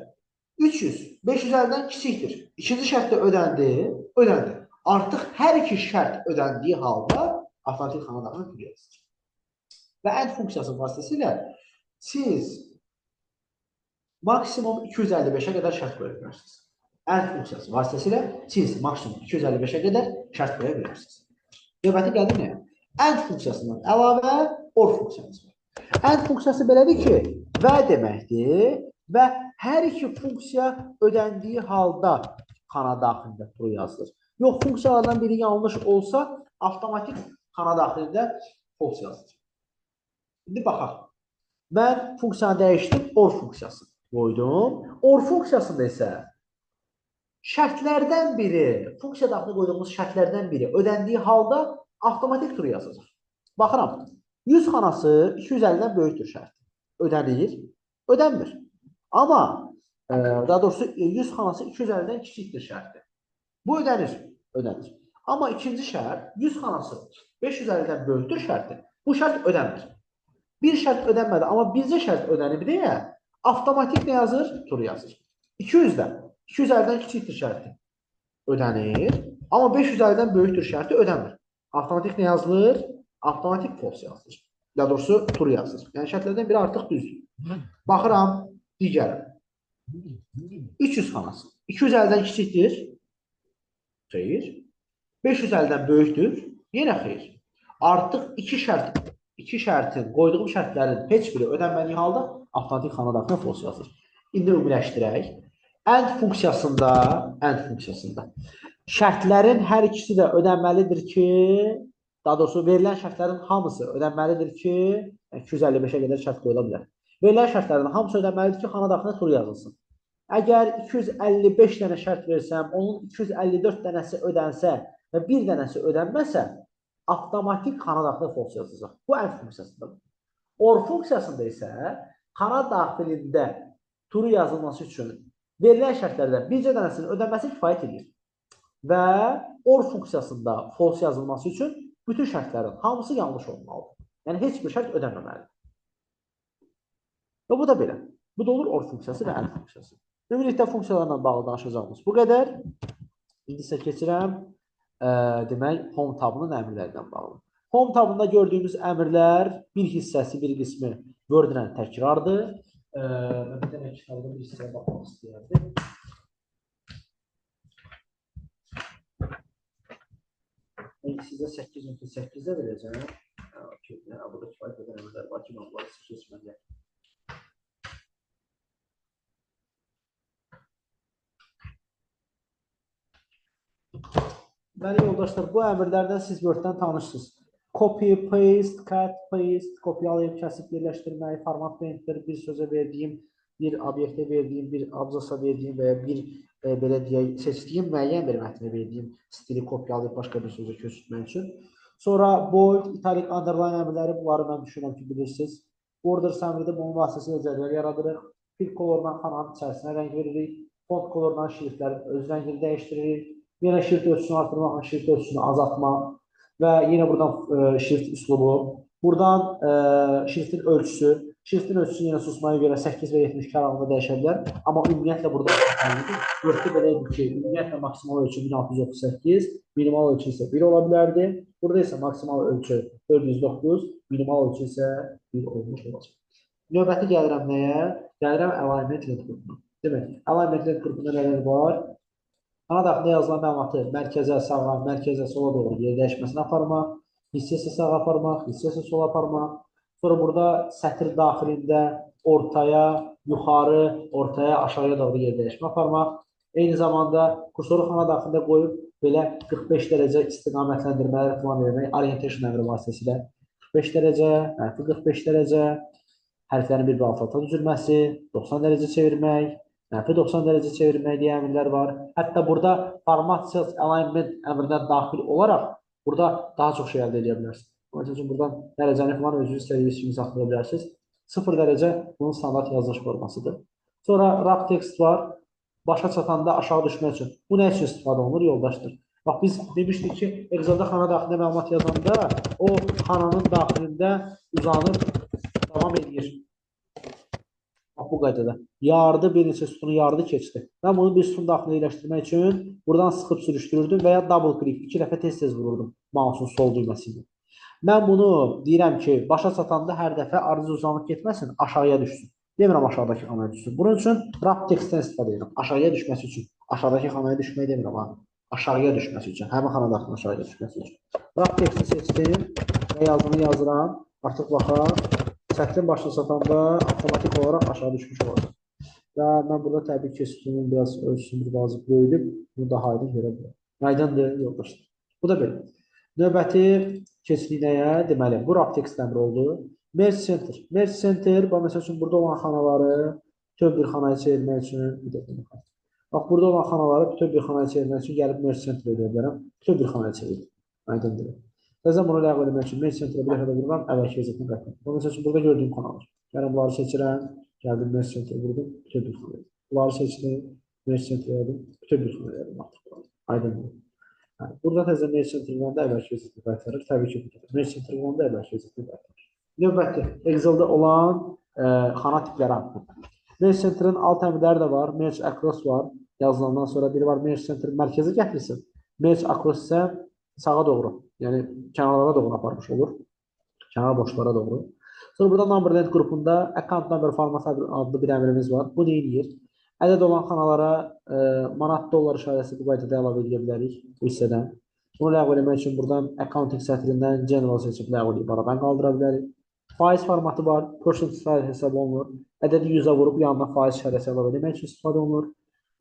300 550-dən kiçikdir. İkinci şərt də ödəndi, ödəndi. Artıq hər iki şərt ödəndiyi halda avtomatik xana daxilində true yazılır. Və AND funksiyası vasitəsilə siz maksimum 255-ə qədər şərt qoya bilərsiniz. AND funksiyası vasitəsilə siz maksimum 255-ə qədər şərt qoya bilərsiniz. Növbəti gəldi nəyə? AND funksiyasından əlavə OR funksiyamız var. AND funksiyası belədir ki, və deməkdir və hər iki funksiya ödəndiyi halda xana daxilində true yazılır. Yox, funksiyalardan biri yanlış olsa, avtomatik xana daxilində false yazılır. İndi baxaq. Mən funksiyanı dəyişdim, OR funksiyası qoydum. OR funksiyasında isə şərtlərdən biri, funksiya daxilində qoyduğumuz şərtlərdən biri ödəndiyi halda avtomatik true yazacaq. Baxıram, 100 xanası 250-dən böyükdür şərti. Ödənir, ödənmir. Amma daha doğrusu 100 xanası 250-dən kiçikdir şərti. Bu ödənir, ödənir. Amma ikinci şərt 100 xanası 550-dən böyükdür şərti. Bu şərt ödənmir. Bir şərt ödənmədi, amma bircə şərt ödənib deyə avtomatik nə yazır? True yazır. 200-dən 250-dən kiçikdir şərti ödənir, amma 550-dən böyükdür şərti ödənmir. Avtomatik nə yazılır? Avtomatik false yazılır. Daha doğrusu true yazılır. Yəni şərtlərdən biri artıq düzdür. Baxıram digəri. 300 xanası 250-dən kiçikdir. Xeyr. 550-dən böyükdür. Yenə xeyr. Artıq iki şərtin, qoyduğum şərtlərin heç biri ödənmədiyi halda avtomatik xana daxilinə false yazılır. İndi ümumiləşdirək. AND funksiyasında şərtlərin hər ikisi də ödənməlidir ki, daha doğrusu verilən şərtlərin hamısı ödənməlidir ki, 255-ə qədər şərt qoyula bilər. Verilən şərtlərin hamısı ödənməlidir ki, xana daxilinə true yazılsın. Əgər 255 dənə şərt versəm, onun 254 dənəsi ödənsə və bir dənəsi ödənməsə, avtomatik xana daxilinə false yazılacaq. Bu AND funksiyasındadır. OR funksiyasında isə xana daxilində true yazılması üçün verilən şərtlərdən bircə dənəsinin ödənməsi kifayət edir. Və OR funksiyasında false yazılması üçün bütün şərtlərin hamısı yanlış olmalıdır. Yəni heç bir şərt ödənməməlidir. Və bu da belə. Bu da olur or funksiyası və and funksiyası. Ümumilikdə funksiyalarla bağlı danışacağımız bu qədər. İndi isə keçirəm, demək, Home tabının əmrlərlə bağlı. Home tabında gördüyümüz əmrlər bir hissəsi, bir qismi Word-lə təkrardır. Mən bir dənə kitabda bir hissəyə baxmaq istəyərdim. Mən sizə 8.8-də verəcəm. Burada kifayət qədər əmrlər var ki, mən bunları keçməliyəm. Deməli, yoldaşlar, bu əmrlərdən siz Word-dən tanışsınız. Copy, paste, cut, paste, kopyalayıb, kəsib yerləşdirmək, format painter, bir sözə verdiyim, bir obyektə verdiyim, bir abzasa verdiyim və ya bir, belə deyək, seçdiyim müəyyən bir mətnə verdiyim stili kopyalayıb başqa bir sözə köçürtmək üçün. Sonra bold, italic, underline əmrləri, bunları mən düşünürəm ki, bilirsiniz. Borders əmridir, bunun vasitəsilə cədvəl yaradırıq. Fill colordan xananın içərisinə rəng veririk. Font colordan şriftlərin öz rəngini dəyişdiririk. Yenə şrift ölçüsünü artırmaq, şrift ölçüsünü azaltmaq və yenə buradan şrift üslubu. Buradan şriftin ölçüsü. Şriftin ölçüsü yenə susmaya görə 8 və 72 aralığında dəyişə bilər. Amma ümumiyyətlə burada Word-də belə idi ki, ümumiyyətlə maksimal ölçü 1638, minimal ölçü isə 1 ola bilərdi. Burada isə maksimal ölçü 409, minimal ölçü isə 1 olmuş olacaq. Növbəti gəlirəm nəyə? Gəlirəm alignment length qrupuna. Demək, alignment length qrupunda nələr var? Xana daxilində yazılan məlumatı mərkəzə sağa, mərkəzə sola doğru yer dəyişməsinə aparmaq, hissə sağa aparmaq, hissə sola aparmaq. Sonra burada sətir daxilində ortaya, yuxarı, ortaya, aşağıya doğru yer dəyişmə aparmaq. Eyni zamanda kursoru xana daxilində qoyub belə 45 dərəcə istiqamətləndirmələr plan vermək, orientation əmri vasitəsilə 45 dərəcə, mənfi 45 dərəcə, hərflərin bir-bir alt-alta düzülməsi, 90 dərəcə çevirmək, mənfi 90 dərəcə çevirmək deyə əmrlər var. Hətta burada format cells alignment əmrindən daxil olaraq burada daha çox şey əldə edə bilərsiniz. Məsəl üçün, buradan dərəcəni falan özünüz istədiyiniz kimi saxlaya bilərsiniz. 0 dərəcə bunun standart yazılış formasıdır. Sonra wrap text var. Başa çatanda aşağı düşmək üçün. Bu nə üçün istifadə olunur yoldaşlar? Bax, biz demişdik ki, Excel-də xana daxilində məlumat yazanda o xananın daxilində uzanıb davam edir. Bax, bu qaydada. Yardı, bir neçə sütunu yardı keçdi. Mən bunu bir sütun daxilində yerləşdirmək üçün buradan sıxıb sürüşdürürdüm və ya double click, 2 dəfə tez-tez vururdum mouse'un sol düyməsi ilə. Mən bunu deyirəm ki, başa çatanda hər dəfə ardıcıl uzanıb getməsin, aşağıya düşsün. Demirəm aşağıdakı xanaya düşsün. Bunun üçün wrap text-dən istifadə edirəm. Aşağıya düşməsi üçün. Aşağıdakı xanaya düşmək demirəm ha. Aşağıya düşməsi üçün. Həmin xana daxilində aşağıya düşməsi üçün. Wrap text-i seçdim və yazını yazıram. Artıq baxaq. Sətrin başına çatanda avtomatik olaraq aşağı düşmüş olacaq. Və mən burada təbii ki, sütunun biraz ölçüsünü bir balaca böyüdüb, bunu daha aydın görə bilərəm. Aydındır, yoldaşlar. Bu da belə. Növbəti keçdik nəyə? Deməli, bu wrap text əmri oldu. Merge Center. Merge Center, bax, məsəl üçün, burada olan xanaları bütöv bir xanaya çevirmək üçün, bir dəqiqə baxaq. Bax, burada olan xanaları bütöv bir xanaya çevirmək üçün gəlib Merge Center edə bilərəm. Bütöv bir xanaya çevirdim. Aydındır. Təzədən bunu ləğv etmək üçün Merge Centerə bir dəfə də vururam, əvvəlki vəziyyətinə qayıtmaq. Bax, məsəl üçün, burada gördüyüm xanalar. Gəlin, bunları seçirəm, gəldim Merge Centerə vurdum, bütöv bir xanaya. Bunları seçdim, Merge Centerə elədim, bütöv bir xanaya elədim artıq. Aydındır. Yəni, burada təzədən Merge Center vuranda əvvəlki vəziyyətinə qaytarır. Təbii ki, burada Merge Center vuranda əvvəlki vəziyyətinə qaytarır. Növbəti Excel-də olan xana tipləri haqqında. Merge Center'ın alt əmrləri də var. Merge Across var. Yazılandan sonra biri var Merge Center mərkəzə gətirsin. Merge Across isə sağa doğru, yəni kənarlara doğru aparmış olur. Kənar boşluqlara doğru. Sonra burada Number Length qrupunda Account Number formatı adlı bir əmrimiz var. Bu nə edir? Ədəd olan xanalara manat dollar işarəsi bu qaydada əlavə edə bilərik bu hissədən. Bunu ləğv eləmək üçün buradan Accounting sətrindən General seçib ləğv edib aradan qaldıra bilərik. Faiz formatı var. Percent style hesab olunur. Ədədi 100-ə vurub yanına faiz işarəsi əlavə etmək üçün istifadə olunur.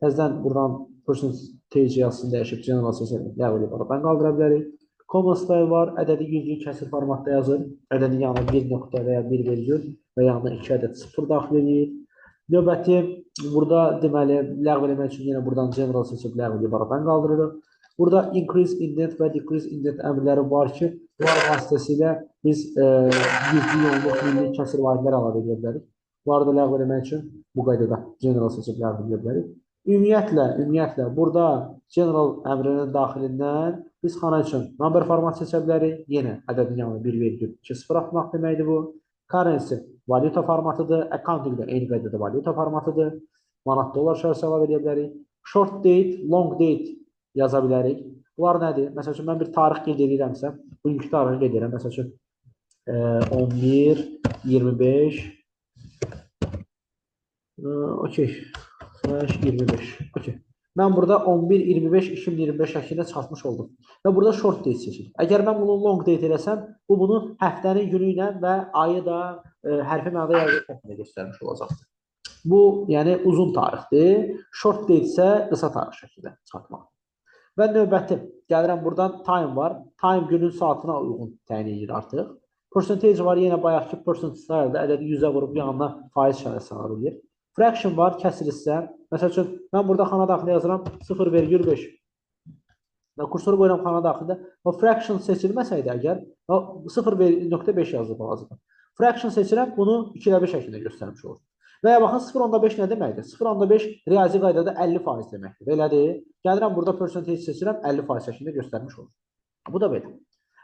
Təzədən buradan percentage yazısını dəyişib General seçib ləğv edib aradan qaldıra bilərik. Comma style var. Ədədi yüzlük kəsir formatda yazır. Ədədin yanına 1 nöqtə və ya 1 virgül və yanına 2 ədəd 0 daxil edir. Növbəti burada deməli ləğv eləmək üçün yenə buradan General seçib ləğv edib aradan qaldırırıq. Burada increase indent və decrease indent əmrləri var ki, bunlar vasitəsilə biz yüzlük, onluq, milli kəsir vahidlər əlavə edə bilərik. Bunları da ləğv eləmək üçün bu qaydada General seçib ləğv edə bilərik. Ümumiyyətlə burada General əmrinin daxilindən biz xana üçün number format seçə bilərik. Yenə ədədin yanına 1,2 atmaq deməkdir bu. Currency valyuta formatıdır. Accounting də eyni qaydada valyuta formatıdır. Manat, dollar işarəsi əlavə edə bilərik. Short date, long date yaza bilərik. Bunlar nədir? Məsəl üçün, mən bir tarix qeyd edirəmsə, bugünkü tarixi qeyd edirəm. Məsəl üçün, 11, 25, okey, slash 25, okey. Mən burada 11, 25, 2025 şəklində çıxartmış oldum. Və burada short date seçir. Əgər mən bunu long date eləsəm, bu bunu həftənin günü ilə və ayı da hərfi mənada yazı şəklində göstərmiş olacaqdır. Bu, yəni uzun tarixdir. Short date isə qısa tarix şəklində çıxartmaq. Və növbəti, gəlirəm buradan time var. Time günün saatına uyğun təyin edir artıq. Percentage var, yenə bayaqki percent style-da ədədi 100-ə vurub yanına faiz işarəsi əlavə edir. Fraction var, kəsir hissə. Məsəl üçün, mən burada xana daxilə yazıram 0,5. Və kursoru qoyuram xana daxilində. O fraction seçilməsəydi əgər, 0,5 yazılıb hal-hazırda. Fraction seçirəm, bunu 2-də 1 şəklində göstərmiş olur. Və ya baxın, 0,5 nə deməkdir? 0,5 riyazi qaydada 50% deməkdir. Belədir. Gəlirəm burada percentage seçirəm, 50% şəklində göstərmiş olur. Bu da belə.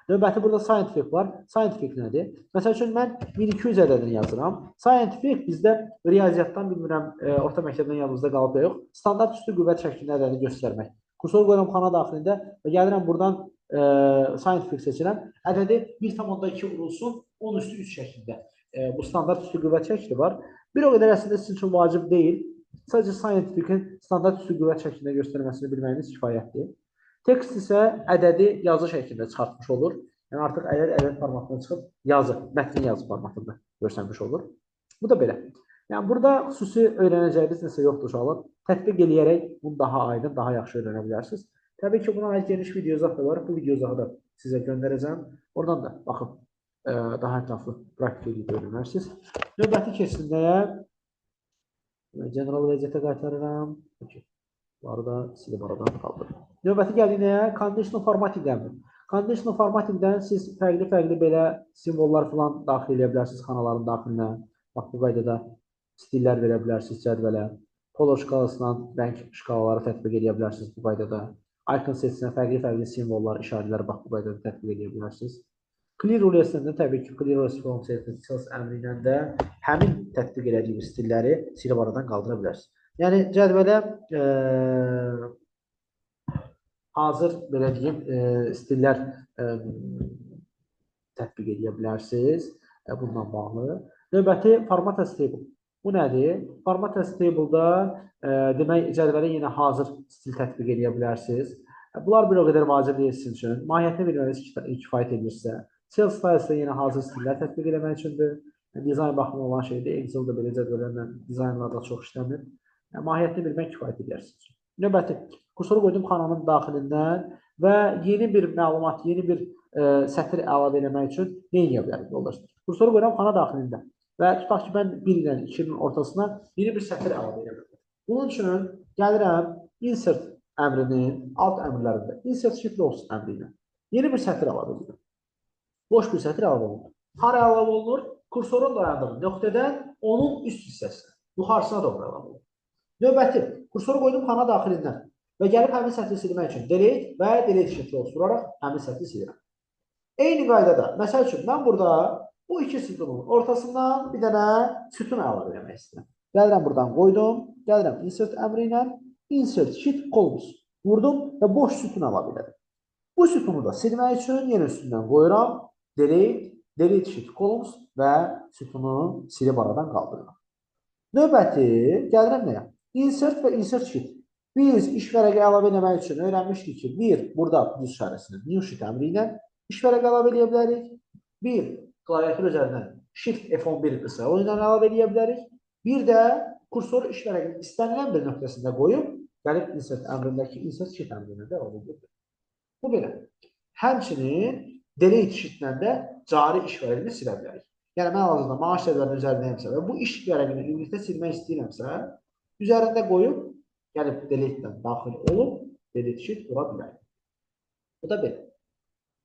Növbəti burada scientific var. Scientific nədir? Məsəl üçün, mən 1200 ədədini yazıram. Scientific bizdə riyaziyyatdan bilmirəm, orta məktəbdən yadımızda qalıb ya yox. Standart üstü qüvvət şəklində ədədi göstərmək. Kursor qoyuram xana daxilində və gəlirəm buradan scientific seçirəm. Ədədi 1,2 vurulsun 10 üstü 3 şəklində. Bu standart üstü qüvvət şəkli var. Bir o qədər əslində sizin üçün vacib deyil. Sadəcə scientific'in standart üstü qüvvət şəklində göstərməsini bilməyiniz kifayətdir. Text isə ədədi yazı şəklində çıxartmış olur. Yəni artıq ədəd ədəd formatından çıxıb yazı, mətnin yazı formatında göstərmiş olur. Bu da belə. Yəni burada xüsusi öyrənəcəyiniz nəsə yoxdur uşaqlar. Tətbiq eləyərək bunu daha aydın, daha yaxşı öyrənə bilərsiniz. Təbii ki, buna aid geniş video izah da var. Bu video izahı da sizə göndərəcəm. Oradan da baxıb daha ətraflı praktik edib öyrənərsiniz. Növbəti keçdim nəyə? General vəziyyətə qaytarıram. Okay. Bunları da silib aradan qaldırıram. Növbəti gəldik nəyə? Conditional formatting əmri. Conditional formattingdən siz fərqli-fərqli belə simvollar falan daxil edə bilərsiniz xanaların daxilinə. Bax, bu qaydada stillər verə bilərsiniz cədvələ. Color şkalasından rəng şkalaları tətbiq edə bilərsiniz bu qaydada. Icon seçisinə fərqli-fərqli simvollar, işarələr bax bu qaydada tətbiq edə bilərsiniz. Clear Rules-dən də təbii ki, Clear Rules from Cells əmri ilə də həmin tətbiq elədiyiniz stilləri silib aradan qaldıra bilərsiniz. Yəni cədvələ hazır belə deyim, stillər tətbiq edə bilərsiniz bununla bağlı. Növbəti Format as Table. Bu nədir? Format as Table-da demək cədvələ yenə hazır stil tətbiq edə bilərsiniz. Bunlar bir o qədər vacib deyil sizin üçün. Mahiyyətini bilməniz kifayət edirsə. Cell Styles-da yenə hazır stillər tətbiq eləmək üçündür. Dizayn baxımı olan şeydir. Excel-də belə cədvəllərlə dizaynlarda çox işlənir. Yəni, mahiyyətini bilmək kifayət edər sizin üçün. Növbəti, kursoru qoydum xananın daxilindən və yeni bir məlumat, yeni bir sətir əlavə eləmək üçün nə edə bilərik yoldaşlar? Kursoru qoyuram xana daxilində və tutaq ki, mən 1 ilə 2-nin ortasına yeni bir sətir əlavə edə bilərəm. Bunun üçün gəlirəm insert əmrinin alt əmrlərində insert sheet rows əmri ilə yeni bir sətir əlavə edirəm. Boş bir sətir əlavə olunur. Hara əlavə olunur? Kursorun dayandığı nöqtədən onun üst hissəsinə, yuxarısına doğru əlavə olunur. Növbəti, kursoru qoydum xana daxilindən və gəlib həmin sətri silmək üçün delete və delete sheet rows vuraraq həmin sətri silirəm. Eyni qaydada, məsəl üçün, mən burada bu iki sütunun ortasından bir dənə sütun əlavə eləmək istəyirəm. Gəlirəm buradan qoydum, gəlirəm insert əmri ilə insert sheet columns vurdum və boş sütun əlavə elədim. Bu sütunu da silmək üçün yenə üstündən qoyuram, delete, delete sheet columns və sütunu silib aradan qaldırıram. Növbəti, gəlirəm nəyə? Insert və insert sheet. Biz iş vərəqi əlavə eləmək üçün öyrənmişdik ki, bir, burada plus işarəsini new sheet əmri ilə iş vərəqi əlavə eləyə bilərik. Bir, klaviatur üzərindən Shift F11 qısa yolu ilə əlavə eləyə bilərik. Bir də kursoru iş vərəqinin istənilən bir nöqtəsində qoyub, gəlib insert əmrindəki insert sheet əmri ilə də əlavə edə bilərik. Bu belə. Həmçinin delete sheet-lə də cari iş vərəqini silə bilərik. Yəni mən hal-hazırda maaş cədvəlinin üzərindəyimsə və bu iş vərəqini ümumiyyətlə silmək istəyirəmsə, üzərində qoyub, gəlib delete-dən daxil olub, delete sheet vura bilərəm. Bu da belə.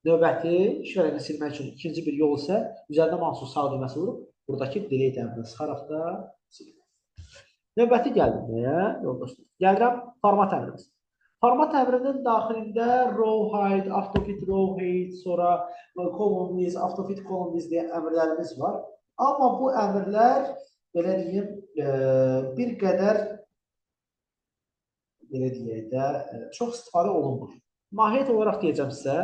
Növbəti iş vərəqini silmək üçün ikinci bir yol isə üzərində mouse'un sağ düyməsi vurub, buradakı delete əmrini sıxaraq da silmək. Növbəti gəldim nəyə, yoldaşlar? Gəlirəm format əmrimiz. Format əmrinin daxilində row height, autofit row height, sonra column width, autofit column width deyə əmrlərimiz var. Amma bu əmrlər, belə deyim, bir qədər, belə deyək də, çox istifadə olunmur. Mahiyyət olaraq deyəcəm sizə,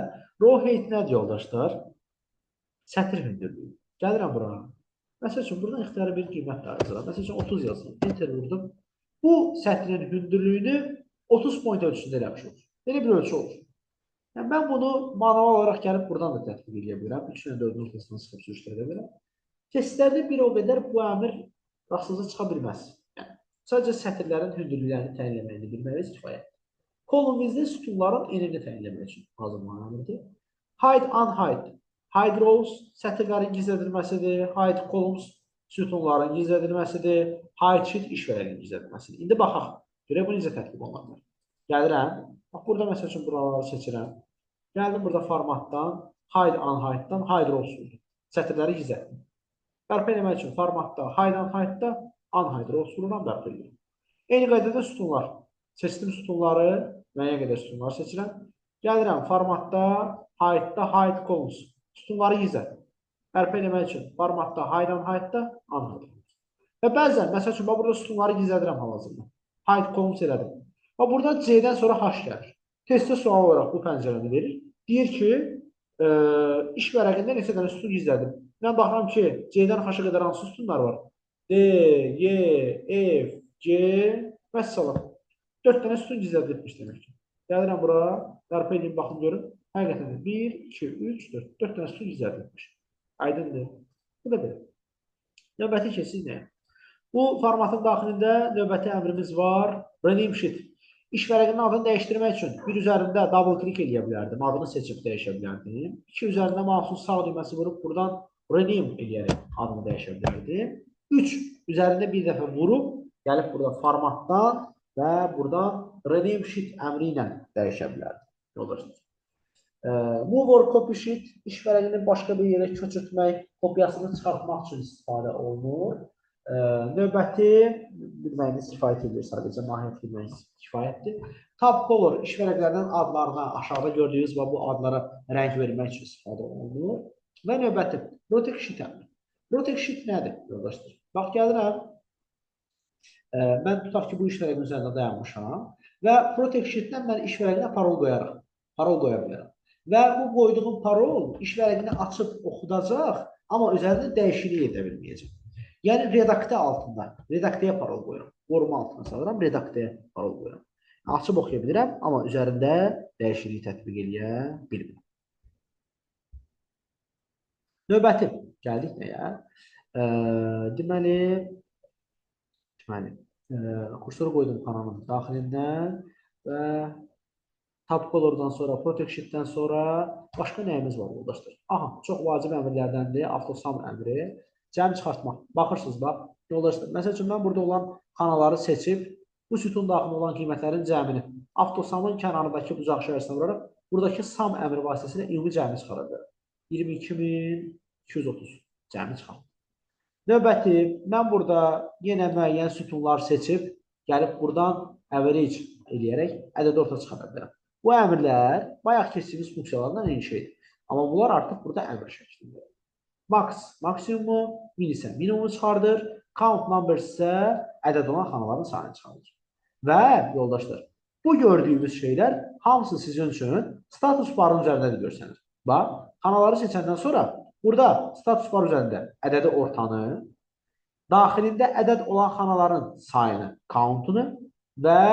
row height nədir yoldaşlar? Sətir hündürlüyü. Gəlirəm bura. Məsəl üçün, buradan ixtiyari bir qiymət daha yazıram. Məsəl üçün, 30 yazdım. Enter vurdum. Bu sətrin hündürlüyünü 30 point ölçüsündə eləmiş olur. Belə bir ölçü olur. Yəni, mən bunu manual olaraq gəlib buradan da tətbiq edə bilərəm. 3 ilə 4-ün ortasından sıxıb sürüşdürə bilərəm. Testlərdə bir o qədər bu əmr rastınıza çıxa bilməz. Yəni, sadəcə sətirlərin hündürlüklərini təyin etməyini bilməyiniz kifayətdir. Column width sütunların enini təyin etmək üçün lazım olan əmrdir. Hide, unhide. Hide rows sətirlərin gizlədilməsidir. Hide columns sütunların gizlədilməsidir. Hide sheet iş vərəqinin gizlədilməsidir. İndi baxaq. Görək bu necə tətbiq oluna bilər. Gəlirəm. Bax, burada məsəl üçün buraları seçirəm. Gəldim burada formatdan, hide, unhide-dan hide rows vurdum. Sətirləri gizlətdim. Bərpa eləmək üçün formatda, hide, unhide-da unhide rows vururam, bərpa edirəm. Eyni qaydada sütunlar. Seçdim sütunları, müəyyən qədər sütunlar seçirəm. Gəlirəm formatda, hide-da hide columns. Sütunları gizlət. Bərpa eləmək üçün formatda, hide, unhide-da unhide columns. Və bəzən, məsəl üçün, bax, burada sütunları gizlədirəm hal-hazırda. Hide columns elədim. Və burada C-dən sonra H gəlir. Testdə sual olaraq bu pəncərəni verir. Deyir ki, iş vərəqində neçə dənə sütun gizlədim. Mən baxıram ki, C-dən H-a qədər hansı sütunlar var? D, Y, F, G, vəssalam. 4 dənə sütun gizlədilmiş demək ki. Gəlirəm bura, bərpa edeyim, baxın görün. Həqiqətən də 1, 2, 3, 4. 4 dənə sütun gizlədilmiş. Aydındır. Bu da belə. Növbəti keçid nəyə? Bu formatın daxilində növbəti əmrimiz var. Rename sheet. İş vərəqinin adını dəyişdirmək üçün bir üzərində double click eləyə bilərdim. Adını seçib dəyişə bilərdim. İki üzərində mouse'un sağ düyməsi vurub buradan rename eləyərək adını dəyişə bilərdim. Üç üzərində bir dəfə vurub gəlib burada formatdan və buradan rename sheet əmri ilə dəyişə bilərdim. Yoldaşlar. Move or copy sheet iş vərəqini başqa bir yerə köçürtmək, kopyasını çıxartmaq üçün istifadə olunur. Növbəti bilməyiniz kifayət edir, sadəcə mahiyyət bilməyiniz kifayətdir. Tab color iş vərəqlərinin adlarına aşağıda gördüyünüz və bu adlara rəng vermək üçün istifadə olunur. Və növbəti protect sheet əmri. Protect sheet nədir, yoldaşlar? Bax, gəlirəm. Mən tutaq ki, bu iş vərəqinin üzərində dayanmışam və protect sheet-dən mən iş vərəqinə parol qoyaraq, parol qoya bilərəm. Və bu qoyduğum parol iş vərəqini açıb oxudacaq, amma üzərində dəyişiklik edə bilməyəcək. Yəni redaktə altında, redaktəyə parol qoyuram. Qoruma altına salıram, redaktəyə parol qoyuram. Açıb oxuya bilirəm, amma üzərində dəyişiklik tətbiq eləyə bilmirəm. Növbəti gəldik nəyə? Deməli, kursoru qoydum xananın daxilindən və tab color'dan sonra, protect sheet-dən sonra başqa nəyimiz var yoldaşlar? Aha, çox vacib əmrlərdəndir AutoSum əmri. Cəm çıxartmaq. Baxırsınız, bax, yoldaşlar. Məsəl üçün, mən burada olan xanaları seçib, bu sütun daxilində olan qiymətlərin cəmini AutoSum-ın kənarındakı bucaq işarəsinə vuraraq buradakı sum əmri vasitəsilə ümumi cəmi çıxara bilərəm. 22.230 cəmi çıxartdım. Növbəti, mən burada yenə müəyyən sütunlar seçib, gəlib buradan average eləyərək ədədi orta çıxara bilərəm. Bu əmrlər bayaq keçdiyimiz funksiyalardan eyni şeydir. Amma bunlar artıq burada əmr şəklində. Max maksimumu, min isə minimumu çıxardır. Count number isə ədəd olan xanaların sayını çıxardır. Və yoldaşlar, bu gördüyümüz şeylər hamısı sizin üçün status barın üzərində də görsənir. Bax, xanaları seçəndən sonra burada status bar üzərində ədədi ortanı, daxilində ədəd olan xanaların sayını, count'unu və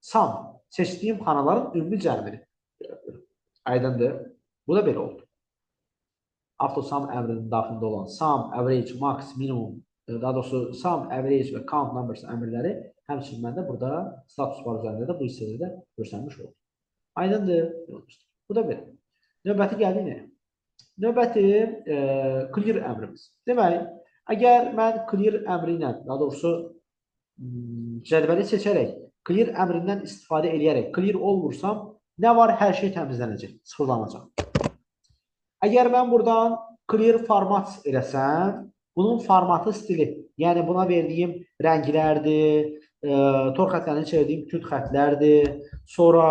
sum seçdiyim xanaların ümumi cəmini görə bilirəm. Aydındır? Bu da belə oldu. AutoSum əmrinin daxilində olan sum, average, max, minimum, daha doğrusu sum, average və count numbers əmrləri həmçinin məndə burada status bar üzərində də bu hissədə də görsənmiş oldu. Aydındır? Yoldaşlar. Bu da belə. Növbəti gəldik nəyə? Növbəti clear əmrimiz. Deməli, əgər mən clear əmri ilə, daha doğrusu cədvəli seçərək clear əmrindən istifadə eləyərək clear all vursam, nə var? Hər şey təmizlənəcək, sıfırlanacaq. Əgər mən buradan clear format eləsəm, bunun formatı stili, yəni buna verdiyim rənglərdir, tor xətlərini çevirdiyim küt xətlərdir, sonra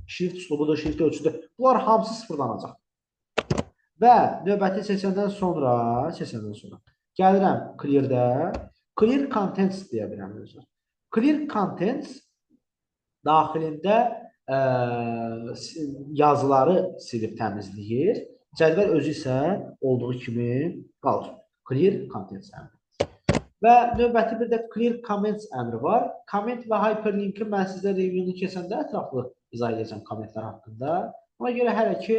şrift üslubudur, şrift ölçüdür. Bunlar hamısı sıfırlanacaq. Və növbəti seçəndən sonra, gəlirəm clear-də. Clear contents deyə bir əmrimiz var. Clear contents daxilində yazıları silib təmizləyir. Cədvəl özü isə olduğu kimi qalır. Clear contents əmri. Və növbəti bir də clear comments əmri var. Comment və hyperlinki mən sizə review-nu keçəndə ətraflı izah edəcəm commentlər haqqında. Ona görə hələ ki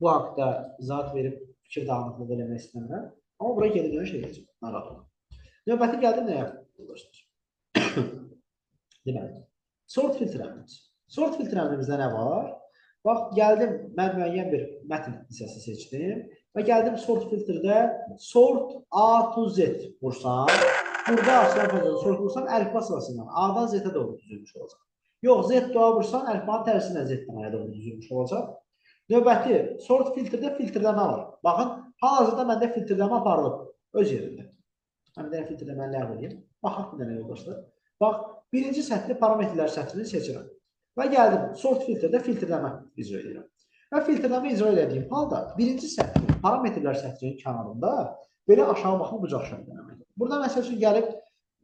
bu haqda izahat verib fikir dağınıqlığı eləmək istəmirəm. Amma bura geri dönüş edəcəm. Narahat olun. Növbəti gəldi nəyə? Deməli, sort filter əmrimiz. Sort filter əmrimizdə nə var? Bax, gəldim, mən müəyyən bir mətn hissəsi seçdim və gəldim sort filterdə sort A to Z vursam, burada açılan pəncərədə sort vursam, əlifba sırası ilə A-dan Z-ə doğru düzülmüş olacaq. Yox, Z to A vursan, əlifbanın tərsinə Z-dən A-ya doğru düzülmüş olacaq. Növbəti sort filterdə filtrləmə var. Baxın, hal-hazırda məndə filtrləmə aparılıb öz yerində. Mən bir dənə filtrləməni ləğv edeyim. Baxaq bir dənə yoldaşlar. Bax, birinci sətri parametrlər sətrini seçirəm. Və gəldim, sort filtrdə filtrləmə icra edirəm. Və filtrləmə icra elədiyim halda birinci sətrin, parametrlər sətrinin kənarında belə aşağı baxan bucaq işarələmə edir. Burada məsəl üçün gəlib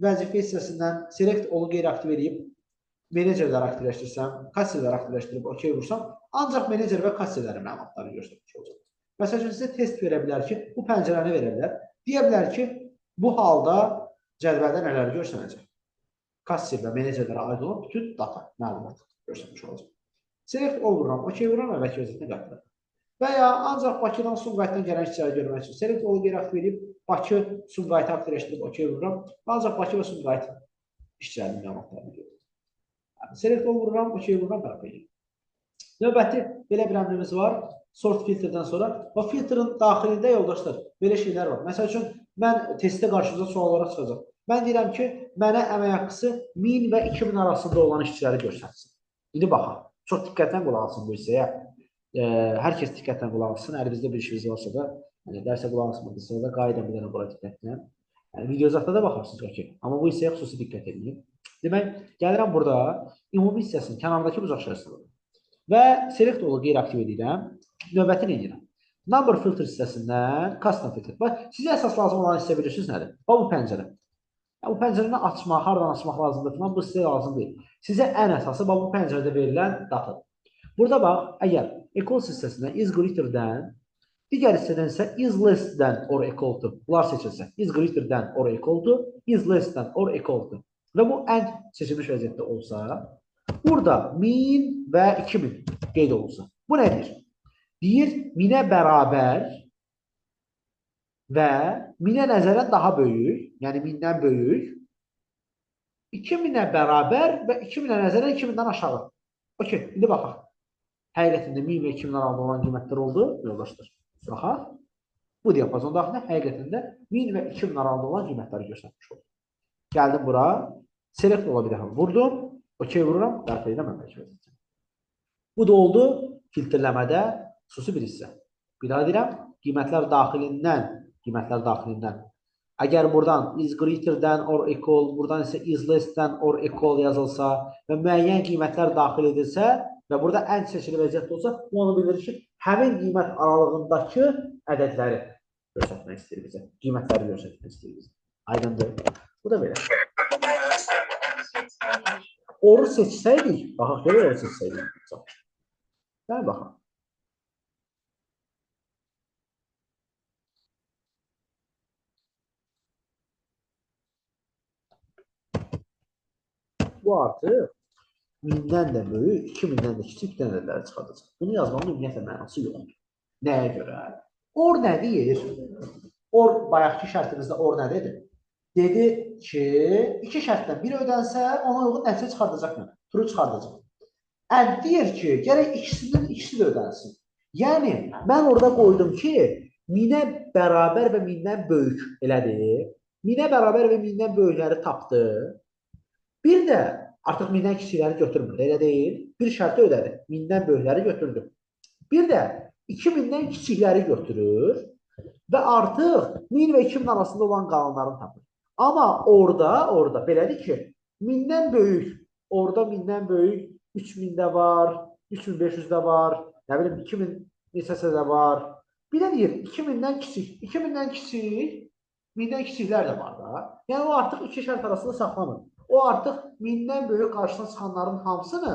vəzifə hissəsindən select all-u qeyri-aktiv edib menecerləri aktivləşdirsəm, kassirləri aktivləşdirib OK vursam, ancaq menecer və kassirlərin məlumatlarını göstərmiş olacaq. Məsəl üçün sizə test verə bilər ki, bu pəncərəni verə bilər. Deyə bilər ki, bu halda cədvəldə nələr görsənəcək? Kassir və menecerlərə aid olan bütün data, məlumat göstərmiş olacaq. Select all vururam, OK vururam, əvvəlki vəziyyətinə qayıdıram. Və ya ancaq Bakıdan, Sumqayıtdan gələn işçiləri görmək üçün select all qeyri-aktiv edib Bakı, Sumqayıtı aktivləşdirib OK vururam və ancaq Bakı və Sumqayıt işçilərinin məlumatlarını görürəm. Select all vururam, OK vururam, bərpa edirəm. Növbəti belə bir əmrimiz var. Sort filtrdən sonra. Və filtrin daxilində yoldaşlar belə şeylər var. Məsəl üçün, mən testdə qarşınıza sual olaraq çıxacaq. Mən deyirəm ki, mənə əmək haqqısı 1000 və 2000 arasında olan işçiləri göstərsin. İndi baxın, çox diqqətlə qulaq asın bu hissəyə. Hər kəs diqqətlə qulaq asın. Əlinizdə bir işiniz varsa da, yəni dərsə qulaq asmadınızsa da qayıdın bir dənə bura diqqətlə. Yəni video zətdə də baxarsınız, okey. Amma bu hissəyə xüsusi diqqət edin. Demək, gəlirəm burada ümumi hissəsinin kənarındakı bucaq işarəsini və select all-u qeyri-aktiv edirəm. Növbəti nə edirəm? Number filter hissəsindən custom filter. Bax, sizə əsas lazım olan hissə bilirsiniz nədir? Bax, bu pəncərə. Yəni, bu pəncərəni açmaq, hardan açmaq lazımdır falan, bu sizə lazım deyil. Sizə ən əsası bax, bu pəncərədə verilən datadır. Burada bax, əgər equals hissəsindən is greater than, digər hissədən isə is less than or equal to, bunlar seçilsə, is greater than or equal to, is less than or equal to və bu and seçilmiş vəziyyətdə olsa, burada 1000 və 2000 qeyd olunsa. Bu nədir? Deyir, 1000-ə bərabər və 1000-ə nəzərən daha böyük, yəni 1000-dən böyük, 2000-ə bərabər və 2000-ə nəzərən 2000-dən aşağı. Okey, indi baxaq. Həqiqətində 1000 və 2000 aralığında olan qiymətlər oldu, yoldaşlar. Baxaq. Bu diapazon daxilində həqiqətində 1000 və 2000 aralığında olan qiymətləri göstərmiş oldu. Gəldim bura, select ola bir dəfə vurdum, okey vururam, bərpa edirəm əvvəlki vəziyyətə. Bu da oldu filtrləmədə xüsusi bir hissə. Bir daha deyirəm, qiymətlər daxilindən. Əgər buradan is greater than or equal, buradan isə is less than or equal yazılsa və müəyyən qiymətlər daxil edilsə və burada ən seçili vəziyyətdə olsa, bu onu bildirir ki, həmin qiymət aralığındakı ədədləri göstərmək istəyir bizə. Qiymətləri göstərmək istəyir bizə. Aydındır. Bu da belə. Oru seçsəydik, baxaq görək oru seçsəydik. Gəl baxaq. Bu artıq 1000-dən də böyük, 2000-dən də kiçik ədədləri çıxardacaq. Bunu yazmağın ümumiyyətlə mənası yoxdur. Nəyə görə? Or nə deyir? Or, bayaqki şərtimizdə or nə dedi? Dedi ki, iki şərtdən biri ödənsə, ona uyğun nəticə çıxardacaq mənə. True çıxardacaq. And deyir ki, gərək ikisinin ikisi də ödənsin. Yəni, mən orada qoydum ki, 1000-ə bərabər və 1000-dən böyük elədi. 1000-ə bərabər və 1000-dən böyükləri tapdı. Bir də artıq 1000-dən kiçikləri götürmür, elə deyil. Bir şərti ödədi. 1000-dən böyükləri götürdü. Bir də 2000-dən kiçikləri götürür və artıq 1000 və 2000 arasında olan qalanlarını tapır. Amma orada belədir ki, 1000-dən böyük, orada 1000-dən böyük 3000-də var, 3500-də var, nə bilim 2000 neçəsə də var, Bir də deyir 2000-dən kiçik. 2000-dən kiçik, 1000-dən kiçiklər də var da. Yəni o artıq iki şərt arasında saxlamır. O artıq 1000-dən böyük qarşısına çıxanların hamısını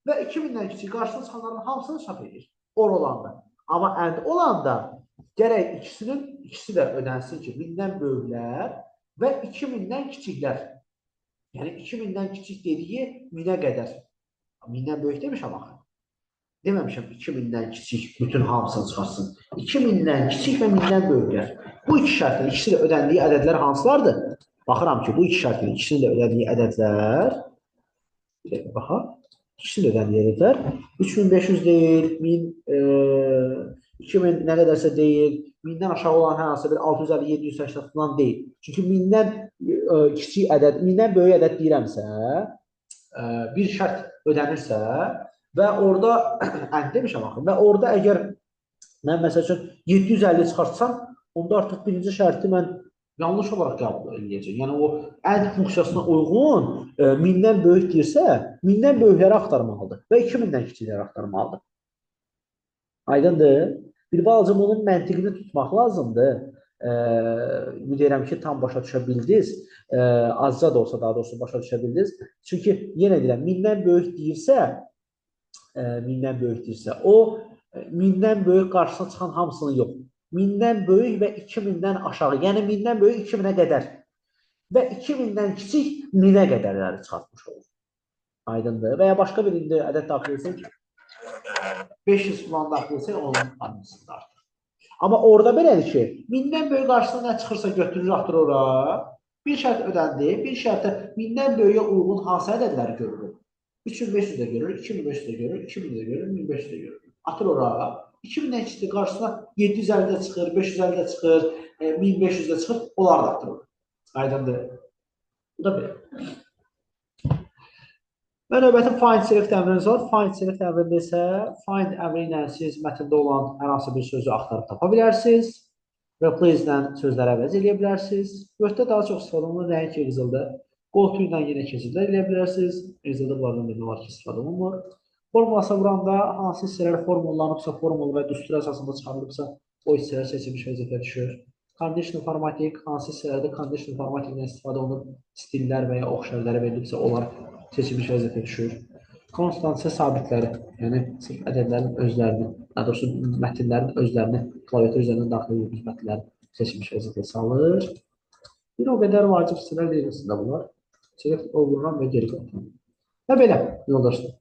və 2000-dən kiçik qarşısına çıxanların hamısını çap edir. Or olanda. Amma and olanda gərək ikisinin ikisi də ödənsin ki, 1000-dən böyüklər və 2000-dən kiçiklər. Yəni 2000-dən kiçik dediyi 1000-ə qədər. 1000-dən böyük demişəm axı. Deməmişəm 2000-dən kiçik bütün hamısını çıxarsın. 2000-dən kiçik və 1000-dən böyüklər. Bu iki şərtin ikisi də ödəndiyi ədədlər hansılardır? Baxıram ki, bu iki şərtin ikisinin də ödəndiyi ədədlər, bir dəqiqə baxaq. İkisinin də ödəndiyi ədədlər 3500 deyil, 1000, 2000 nə qədərsə deyil, 1000-dən aşağı olan hər hansı bir 650, 780 falan deyil. Çünki 1000-dən kiçik ədəd, 1000-dən böyük ədəd deyirəmsə, bir şərt ödənirsə və orada and demişəm axı, və orada əgər mən məsəl üçün 750 çıxartsam, onda artıq birinci şərti mən yanlış olaraq qəbul edəcəyəm. Yəni o and funksiyasına uyğun 1000-dən böyük deyirsə, 1000-dən böyükləri axtarmalıdır və 2000-dən kiçikləri axtarmalıdır. Aydındır? Bir balaca bunun məntiqini tutmaq lazımdır. Ümid edirəm ki, tam başa düşə bildiniz. Azca da olsa, daha doğrusu başa düşə bildiniz. Çünki yenə deyirəm, 1000-dən böyük deyirsə, 1000-dən böyük deyirsə, o 1000-dən böyük qarşısına çıxan hamısını yox. 1000-dən böyük və 2000-dən aşağı, yəni 1000-dən böyük 2000-ə qədər və 2000-dən kiçik 1000-ə qədərləri çıxartmış olur. Aydındır. Və ya başqa bir indi ədəd daxil etsək, 500 falan daxil etsək, onun aynısıdır artıq. Amma orada belədir ki, 1000-dən böyük qarşısına nə çıxırsa götürür, atır ora. Bir şərt ödəndi, bir şərtə 1000-dən böyüyə uyğun hansı ədədləri görür? 3500 də görür, 2500 də görür, 2000 də görür, 1500 də görür. Atır ora. 2000-dən kiçikdir, qarşısına 750 də çıxır, 550 də çıxır, 1500 də çıxır, onlar da atır ora. Aydındır. Bu da belə. Və növbəti find select əmriniz var. Find select əmrində isə find əmri ilə siz mətndə olan hər hansı bir sözü axtarıb tapa bilərsiniz. Replace ilə sözləri əvəz edə bilərsiniz. Word-də daha çox istifadə olunur, nəinki Excel-də. Go to ilə yenə keçidlər edə bilərsiniz. Excel-də bunlardan demək olar ki, istifadə olunmur. Formulasa vuranda hansı hissələr formullanıbsa, formul və düstur əsasında çıxarılıbsa, o hissələr seçilmiş vəziyyətə düşür. Conditional formatting, hansı hissələrdə conditional formatting-dən istifadə olunub, stillər və ya ox işarələri verilibsə, onlar seçilmiş vəziyyətə düşür. Constant isə sabitləri, yəni sırf ədədlərin özlərini, daha doğrusu mətnlərin özlərini klaviatur üzərindən daxil edilmiş mətnləri seçilmiş vəziyyətə salır. Bir o qədər vacib hissələr deyil əslində bunlar. Select all vururam və geri qaytarıram. Və belə, yoldaşlar.